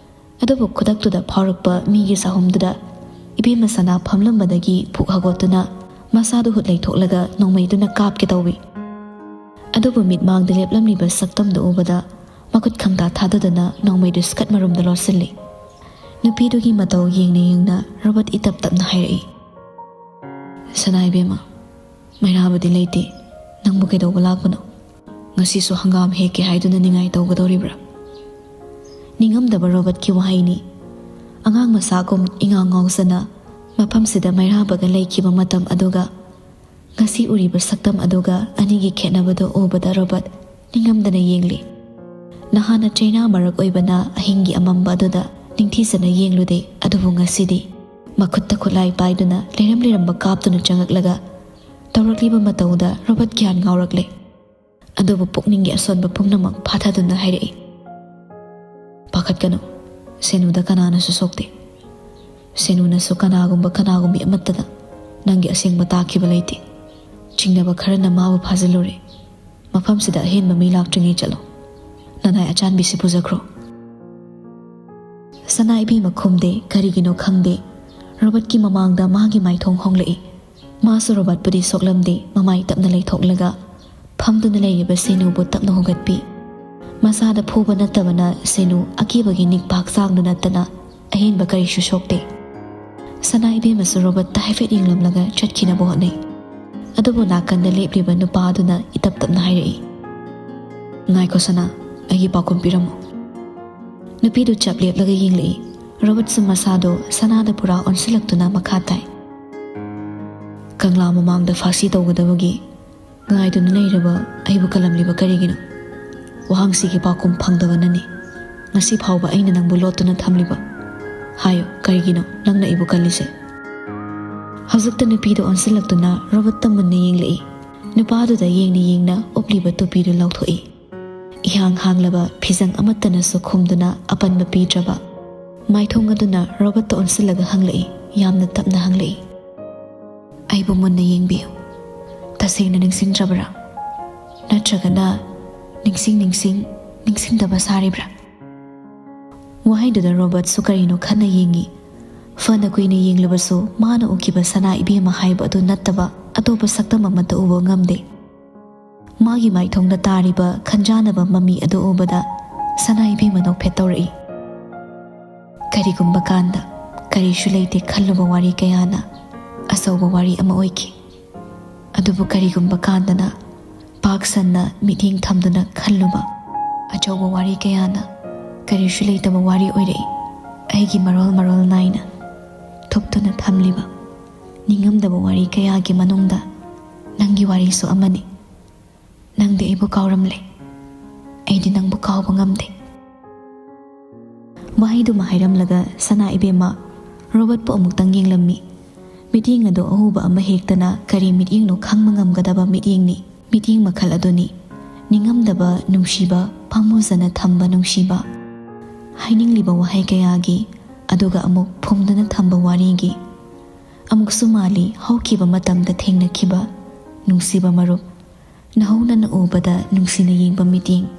ꯑꯗꯨꯕꯨ ꯈꯨꯗꯛꯇꯨꯗ ꯐꯥꯎꯔꯛꯄ ꯃꯤꯒꯤ ꯆꯍꯨꯝꯗꯨꯗ ꯏꯕꯦꯝꯃ ꯁꯅꯥ ꯐꯝꯂꯝꯕꯗꯒꯤ ꯐꯨꯛ ꯍꯧꯒꯠꯇꯨꯅ ꯃꯁꯥꯗꯨ ꯍꯨꯠ ꯂꯩꯊꯣꯛꯂꯒ ꯅꯣꯡꯃꯩꯗꯨꯅ ꯀꯥꯞꯀꯦ ꯇꯧꯏ꯫ ꯑꯗꯨꯕꯨ ꯃꯤꯠꯃꯥꯡꯗ ꯂꯦꯞꯂꯝꯂꯤꯕ ꯁꯛꯇꯝꯗꯨ ꯎꯕꯗ ꯃꯈꯨꯠ ꯈꯪꯗꯥ ꯊꯥꯗꯗꯨꯅ ꯅꯣꯡꯃꯩꯗꯨ ꯁ꯭ꯀꯠ ꯃꯔꯨꯝꯗ ꯂꯣꯠꯁꯤꯜꯂꯤ꯫ ꯅꯨꯄꯤꯗꯨꯒꯤ ꯃꯇꯧ ꯌꯦꯡꯅ ꯌꯦꯡꯅ ꯔꯣꯕꯣꯠ ꯏꯇꯞ ꯇꯞꯅ ꯍꯥꯏꯔꯛꯏ, "ꯁꯅꯥ ꯏꯕꯦꯝꯃ, ꯃꯩꯔꯥꯕꯨꯗꯤ ꯂꯩꯇꯦ, ꯅꯪꯕꯨ ꯀꯩꯗꯧꯕ ꯂꯥꯛꯄꯅꯣ? ꯉꯁꯤꯁꯨ ꯍꯪꯒꯥꯝ ꯍꯦꯛꯀꯦ ꯍꯥꯏꯗꯨꯅ ꯅꯤꯡꯉꯥꯏ ꯇꯧꯒꯗꯧꯔꯤꯕ꯭ꯔꯥ? ꯅꯤꯡꯉꯝꯗꯕ ꯔꯣꯕꯔꯠꯀꯤ ꯋꯥꯍꯩꯅꯤ꯫ ꯑꯉꯥꯡ ꯃꯆꯥꯒꯨꯝ ꯏꯉꯥꯎ ꯉꯥꯎꯖꯅ ꯃꯐꯝꯁꯤꯗ ꯃꯩꯔꯥꯕꯒ ꯂꯩꯈꯤꯕ ꯃꯇꯝ ꯑꯗꯨꯒ ꯉꯁꯤ ꯎꯔꯤꯕ ꯁꯛꯇꯝ ꯑꯗꯨꯒ ꯑꯅꯤꯒꯤ ꯈꯦꯠꯅꯕꯗꯨ ꯎꯕꯗ ꯔꯣꯕꯔꯠ ꯅꯤꯡꯉꯝꯗꯅ ꯌꯦꯡꯂꯤ꯫ ꯅꯍꯥꯟꯅ ꯆꯩꯅꯥ ꯃꯔꯛ ꯑꯣꯏꯕꯅ ꯑꯍꯤꯡꯒꯤ ꯑꯃꯝꯕ ꯑꯗꯨꯗ ꯅꯤꯡꯊꯤꯖꯅ ꯌꯦꯡꯂꯨꯗꯦ, ꯑꯗꯨꯕꯨ ꯉꯁꯤꯗꯤ ꯃꯈꯨꯠꯇ ꯈꯨꯠꯂꯥꯏ ꯄꯥꯏꯗꯨꯅ ꯂꯩꯔꯝ ꯂꯩꯔꯝꯕ ꯀꯥꯞꯇꯨꯅ ꯆꯪꯉꯛꯂꯒ ꯇꯧꯔꯛꯂꯤꯕ ꯃꯇꯧꯗ ꯔꯣꯕꯔꯠ ꯒ꯭ꯌꯥꯟ ꯉꯥꯎꯔꯛꯂꯦ꯫ ꯑꯗꯨꯕꯨ ꯄꯨꯛꯅꯤꯡꯒꯤ ꯑꯁꯣꯟꯕ ꯄꯨꯝꯅꯃꯛ ꯐꯥꯊꯗꯨꯅ ꯍꯥꯏꯔꯛꯏ, "ꯄꯥꯈꯠꯀꯅꯨ, ꯁꯦꯅꯨꯗ ꯀꯅꯥꯅꯁꯨ ꯁꯣꯛꯇꯦ꯫ ꯁꯦꯅꯨꯅꯁꯨ ꯀꯅꯥꯒꯨꯝꯕꯤ ꯑꯃꯠꯇꯗ ꯅꯪꯒꯤ ꯑꯁꯦꯡꯕ ꯇꯥꯛꯈꯤꯕ ꯂꯩꯇꯦ꯫ ꯆꯤꯡꯅꯕ ꯈꯔꯅ ꯃꯥꯕꯨ ꯐꯥꯖꯤꯜꯂꯨꯔꯦ꯫ ꯃꯐꯝꯁꯤꯗ ꯑꯍꯦꯟꯕ ꯃꯤ ꯂꯥꯛꯇ꯭ꯔꯤꯉꯩ ꯆꯠꯂꯣ꯫ ꯅꯅꯥꯏ ꯑꯆꯥꯟꯕꯤꯁꯤ ꯄꯨꯖꯈ꯭ꯔꯣ꯫" ꯁꯅꯥ ꯏꯕꯦꯝꯃ ꯈꯨꯝꯗꯦ꯫ ꯀꯔꯤꯒꯤꯅꯣ ꯈꯪꯗꯦ, ꯔꯣꯕꯔꯠꯀꯤ ꯃꯃꯥꯡꯗ ꯃꯥꯒꯤ ꯃꯥꯏꯊꯣꯡ ꯍꯣꯡꯂꯛꯏ꯫ ꯃꯥꯁꯨ ꯔꯣꯕꯔꯠꯄꯨꯗꯤ ꯁꯣꯛꯂꯝꯗꯦ꯫ ꯃꯃꯥꯏ ꯇꯞꯅ ꯂꯩꯊꯣꯛꯂꯒ ꯐꯝꯗꯨꯅ ꯂꯩꯔꯤꯕ ꯁꯦꯅꯨꯕꯨ ꯇꯞꯅ ꯍꯧꯒꯠꯄꯤ꯫ ꯃꯁꯥꯗ ꯐꯨꯕ ꯅꯠꯇꯕꯅ ꯁꯦꯅꯨ ꯑꯀꯤꯕꯒꯤ ꯅꯤꯛꯄ ꯍꯛꯆꯥꯡꯗꯨ ꯅꯠꯇꯅ ꯑꯍꯦꯟꯕ ꯀꯔꯤꯁꯨ ꯁꯣꯛꯇꯦ꯫ ꯁꯅꯥ ꯏꯕꯦꯝꯃꯁꯨ ꯔꯣꯕꯔꯠꯇ ꯍꯥꯏꯐꯦꯠ ꯌꯦꯡꯂꯝꯂꯒ ꯆꯠꯈꯤꯅꯕ ꯍꯣꯠꯅꯩ꯫ ꯑꯗꯨꯕꯨ ꯅꯥꯀꯟꯗ ꯂꯦꯞꯂꯤꯕ ꯅꯨꯄꯥ ꯑꯗꯨꯅ ꯏꯇꯞ ꯇꯞꯅ ꯍꯥꯏꯔꯛꯏ, "ꯉꯥꯏꯈꯣ ꯁꯅꯥ, ꯑꯩꯒꯤ ꯄꯥꯎꯈꯨꯝ ꯄꯤꯔꯝꯃꯨ꯫" ꯅꯨꯄꯤꯗꯨ ꯆꯞ ꯂꯦꯞꯂꯒ ꯌꯦꯡꯂꯛꯏ꯫ ꯔꯣꯕꯔꯠꯁꯨ ꯃꯁꯥꯗꯣ ꯁꯅꯥꯗ ꯄꯨꯔꯥ ꯑꯣꯟꯁꯤꯜꯂꯛꯇꯨꯅ ꯃꯈꯥ ꯇꯥꯏ, "ꯀꯪꯂꯥ ꯃꯃꯥꯡꯗ ꯐꯥꯁꯤ ꯇꯧꯒꯗꯕꯒꯤ ꯉꯥꯏꯗꯨꯅ ꯂꯩꯔꯕ ꯑꯩꯕꯨ ꯀꯜꯂꯝꯂꯤꯕ ꯀꯔꯤꯒꯤꯅꯣ? ꯋꯥꯍꯪꯁꯤꯒꯤ ꯄꯥꯎꯈꯨꯝ ꯐꯪꯗꯕꯅꯅꯤ ꯉꯁꯤ ꯐꯥꯎꯕ ꯑꯩꯅ ꯅꯪꯕꯨ ꯂꯣꯠꯇꯨꯅ ꯊꯝꯂꯤꯕ꯫ ꯍꯥꯏꯌꯨ, ꯀꯔꯤꯒꯤꯅꯣ ꯅꯪꯅ ꯑꯩꯕꯨ ꯀꯜꯂꯤꯁꯦ?" ꯍꯧꯖꯤꯛꯇ ꯅꯨꯄꯤꯗꯨ ꯑꯣꯟꯁꯤꯜꯂꯛꯇꯨꯅ ꯔꯣꯕꯔꯠꯇ ꯃꯨꯟꯅ ꯌꯦꯡꯂꯛꯏ꯫ ꯅꯨꯄꯥꯗꯨꯗ ꯌꯦꯡꯅ ꯌꯦꯡꯅ ꯎꯞꯂꯤꯕ ꯇꯨꯄꯤꯗꯨ ꯂꯧꯊꯣꯛꯏ꯫ ꯏꯍꯥꯡ ꯍꯥꯡꯂꯕ ꯐꯤꯖꯪ ꯑꯃꯠꯇꯅꯁꯨ ꯈꯨꯝꯗꯨꯅ ꯑꯄꯟꯕ ꯄꯤꯗ꯭ꯔꯕ ꯃꯥꯏꯊꯣꯡ ꯑꯗꯨꯅ ꯔꯣꯕꯔꯠꯇ ꯑꯣꯟꯁꯤꯜꯂꯒ ꯍꯪꯂꯛꯏ, ꯌꯥꯝꯅ ꯇꯞꯅ ꯍꯪꯂꯛꯏ, "ꯑꯩꯕꯨ ꯃꯨꯟꯅ ꯌꯦꯡꯕꯤꯌꯨ꯫ ꯇꯁꯦꯡꯅ ꯅꯤꯡꯁꯤꯡꯗ꯭ꯔꯕ꯭ꯔꯥ? ꯅꯠꯇ꯭ꯔꯒꯅ ꯅꯤꯡꯁꯤꯡ ꯅꯤꯡꯁꯤꯡ ꯅꯤꯡꯁꯤꯡꯗꯕ ꯁꯥꯔꯤꯕ꯭ꯔꯥ?" ꯋꯥꯍꯩꯗꯨꯗ ꯔꯣꯕꯔꯠꯁꯨ ꯀꯔꯤꯅꯣ ꯈꯟꯅ ꯌꯦꯡꯉꯤ꯫ ꯐꯅ ꯀꯨꯏꯅ ꯌꯦꯡꯂꯕꯁꯨ ꯃꯥꯅ ꯎꯈꯤꯕ ꯁꯅꯥ ꯏꯕꯦꯝꯃ ꯍꯥꯏꯕ ꯑꯗꯨ ꯅꯠꯇꯕ ꯑꯇꯣꯞꯄ ꯁꯛꯇꯝ ꯑꯃꯠꯇ ꯎꯕ ꯉꯝꯗꯦ꯫ ꯃꯥꯒꯤ ꯃꯥꯏꯊꯣꯡꯗ ꯇꯥꯔꯤꯕ ꯈꯟꯖꯥꯅꯕ ꯃꯃꯤ ꯑꯗꯨ ꯎꯕꯗ ꯁꯅꯥ ꯏꯕꯦꯝꯃ ꯅꯣꯛꯐꯦꯠ ꯇꯧꯔꯛꯏ꯫ ꯀꯔꯤꯒꯨꯝꯕ ꯀꯥꯟꯗ ꯀꯔꯤꯁꯨ ꯂꯩꯇꯦ ꯈꯜꯂꯨꯕ ꯋꯥꯔꯤ ꯀꯌꯥꯅ ꯑꯆꯧꯕ ꯋꯥꯔꯤ ꯑꯃ ꯑꯣꯏꯈꯤ꯫ ꯑꯗꯨꯕꯨ ꯀꯔꯤꯒꯨꯝꯕ ꯀꯥꯟꯗꯅ ꯄꯥꯛ ꯁꯟꯅ ꯃꯤꯠꯌꯦꯡ ꯊꯝꯗꯨꯅ ꯈꯜꯂꯨꯕ ꯑꯆꯧꯕ ꯋꯥꯔꯤ ꯀꯌꯥꯅ ꯀꯔꯤꯁꯨ ꯂꯩꯇꯕ ꯋꯥꯔꯤ ꯑꯣꯏꯔꯛꯏ꯫ ꯑꯩꯒꯤ ꯃꯔꯣꯜ ꯃꯔꯣꯜ ꯅꯥꯏꯅ ꯊꯨꯞꯇꯨꯅ ꯊꯝꯂꯤꯕ ꯅꯤꯡꯉꯝꯗꯕ ꯋꯥꯔꯤ ꯀꯌꯥꯒꯤ ꯃꯅꯨꯡꯗ ꯅꯪꯒꯤ ꯋꯥꯔꯤꯁꯨ ꯑꯃꯅꯤ꯫ ꯅꯪꯗꯤ ꯑꯩꯕꯨ ꯀꯥꯎꯔꯝꯂꯦ, ꯑꯩꯗꯤ ꯅꯪꯕꯨ ꯀꯥꯎꯕ ꯉꯝꯗꯦ꯫ ꯋꯥꯍꯩꯗꯨꯃ ꯍꯥꯏꯔꯝꯂꯒ ꯁꯅꯥ ꯏꯕꯦꯝꯃ ꯔꯣꯕꯔꯠꯄꯨ ꯑꯃꯨꯛꯇꯪ ꯌꯦꯡꯂꯝꯃꯤ꯫ ꯃꯤꯠꯌꯦꯡ ꯑꯗꯨ ꯑꯎꯕ ꯑꯃ ꯍꯦꯛꯇꯅ ꯀꯔꯤ ꯃꯤꯠꯌꯦꯡꯅꯣ ꯈꯪꯕ ꯉꯝꯒꯗꯕ ꯃꯤꯠꯌꯦꯡꯅꯤ꯫ ꯃꯤꯠꯌꯦꯡ ꯃꯈꯜ ꯑꯗꯨꯅꯤ ꯅꯤꯡꯉꯝꯗꯕ ꯅꯨꯡꯁꯤꯕ, ꯄꯥꯝꯃꯨꯖꯅ ꯊꯝꯕ ꯅꯨꯡꯁꯤꯕ, ꯍꯥꯏꯅꯤꯡꯂꯤꯕ ꯋꯥꯍꯩ ꯀꯌꯥꯒꯤ, ꯑꯗꯨꯒ ꯑꯃꯨꯛ ꯐꯨꯝꯗꯨꯅ ꯊꯝꯕ ꯋꯥꯔꯤꯒꯤ, ꯑꯃꯨꯛꯁꯨ ꯃꯥꯜꯂꯤ ꯍꯧꯈꯤꯕ ꯃꯇꯝꯗ ꯊꯦꯡꯅꯈꯤꯕ ꯅꯨꯡꯁꯤꯕ ꯃꯔꯨꯞ, ꯅꯧꯍꯧꯅꯅ ꯎꯕꯗ ꯅꯨꯡꯁꯤꯅ ꯌꯦꯡꯕ ꯃꯤꯠꯌꯦꯡ꯫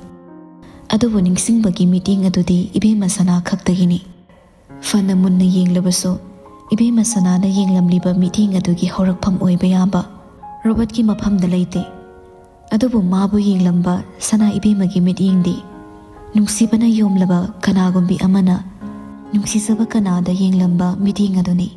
ꯑꯗꯨꯕꯨ ꯅꯤꯡꯁꯤꯡꯕꯒꯤ ꯃꯤꯠꯌꯦꯡ ꯑꯗꯨꯗꯤ ꯏꯕꯦꯝꯃ ꯁꯅꯥ ꯈꯛꯇꯒꯤꯅꯤ꯫ ꯐꯅ ꯃꯨꯟꯅ ꯌꯦꯡꯂꯕꯁꯨ, ꯏꯕꯦꯝꯃ ꯁꯅꯥꯅ ꯌꯦꯡꯂꯝꯂꯤꯕ ꯃꯤꯠꯌꯦꯡ ꯑꯗꯨꯒꯤ ꯍꯧꯔꯛꯐꯝ ꯑꯣꯏꯕ ꯌꯥꯕ ꯔꯣꯕꯔꯠꯀꯤ ꯃꯐꯝꯗ ꯂꯩꯇꯦ꯫ ꯑꯗꯨꯕꯨ ꯃꯥꯕꯨ ꯌꯦꯡꯂꯝꯕ ꯁꯅꯥ ꯏꯕꯦꯝꯃꯒꯤ ꯃꯤꯠꯌꯦꯡꯗꯤ ꯅꯨꯡꯁꯤꯕꯅ ꯌꯣꯝꯂꯕ ꯀꯅꯥꯒꯨꯝꯕꯤ ꯑꯃꯅ ꯅꯨꯡꯁꯤꯖꯕ ꯀꯅꯥꯗ ꯌꯦꯡꯂꯝꯕ ꯃꯤꯠꯌꯦꯡ ꯑꯗꯨꯅꯤ꯫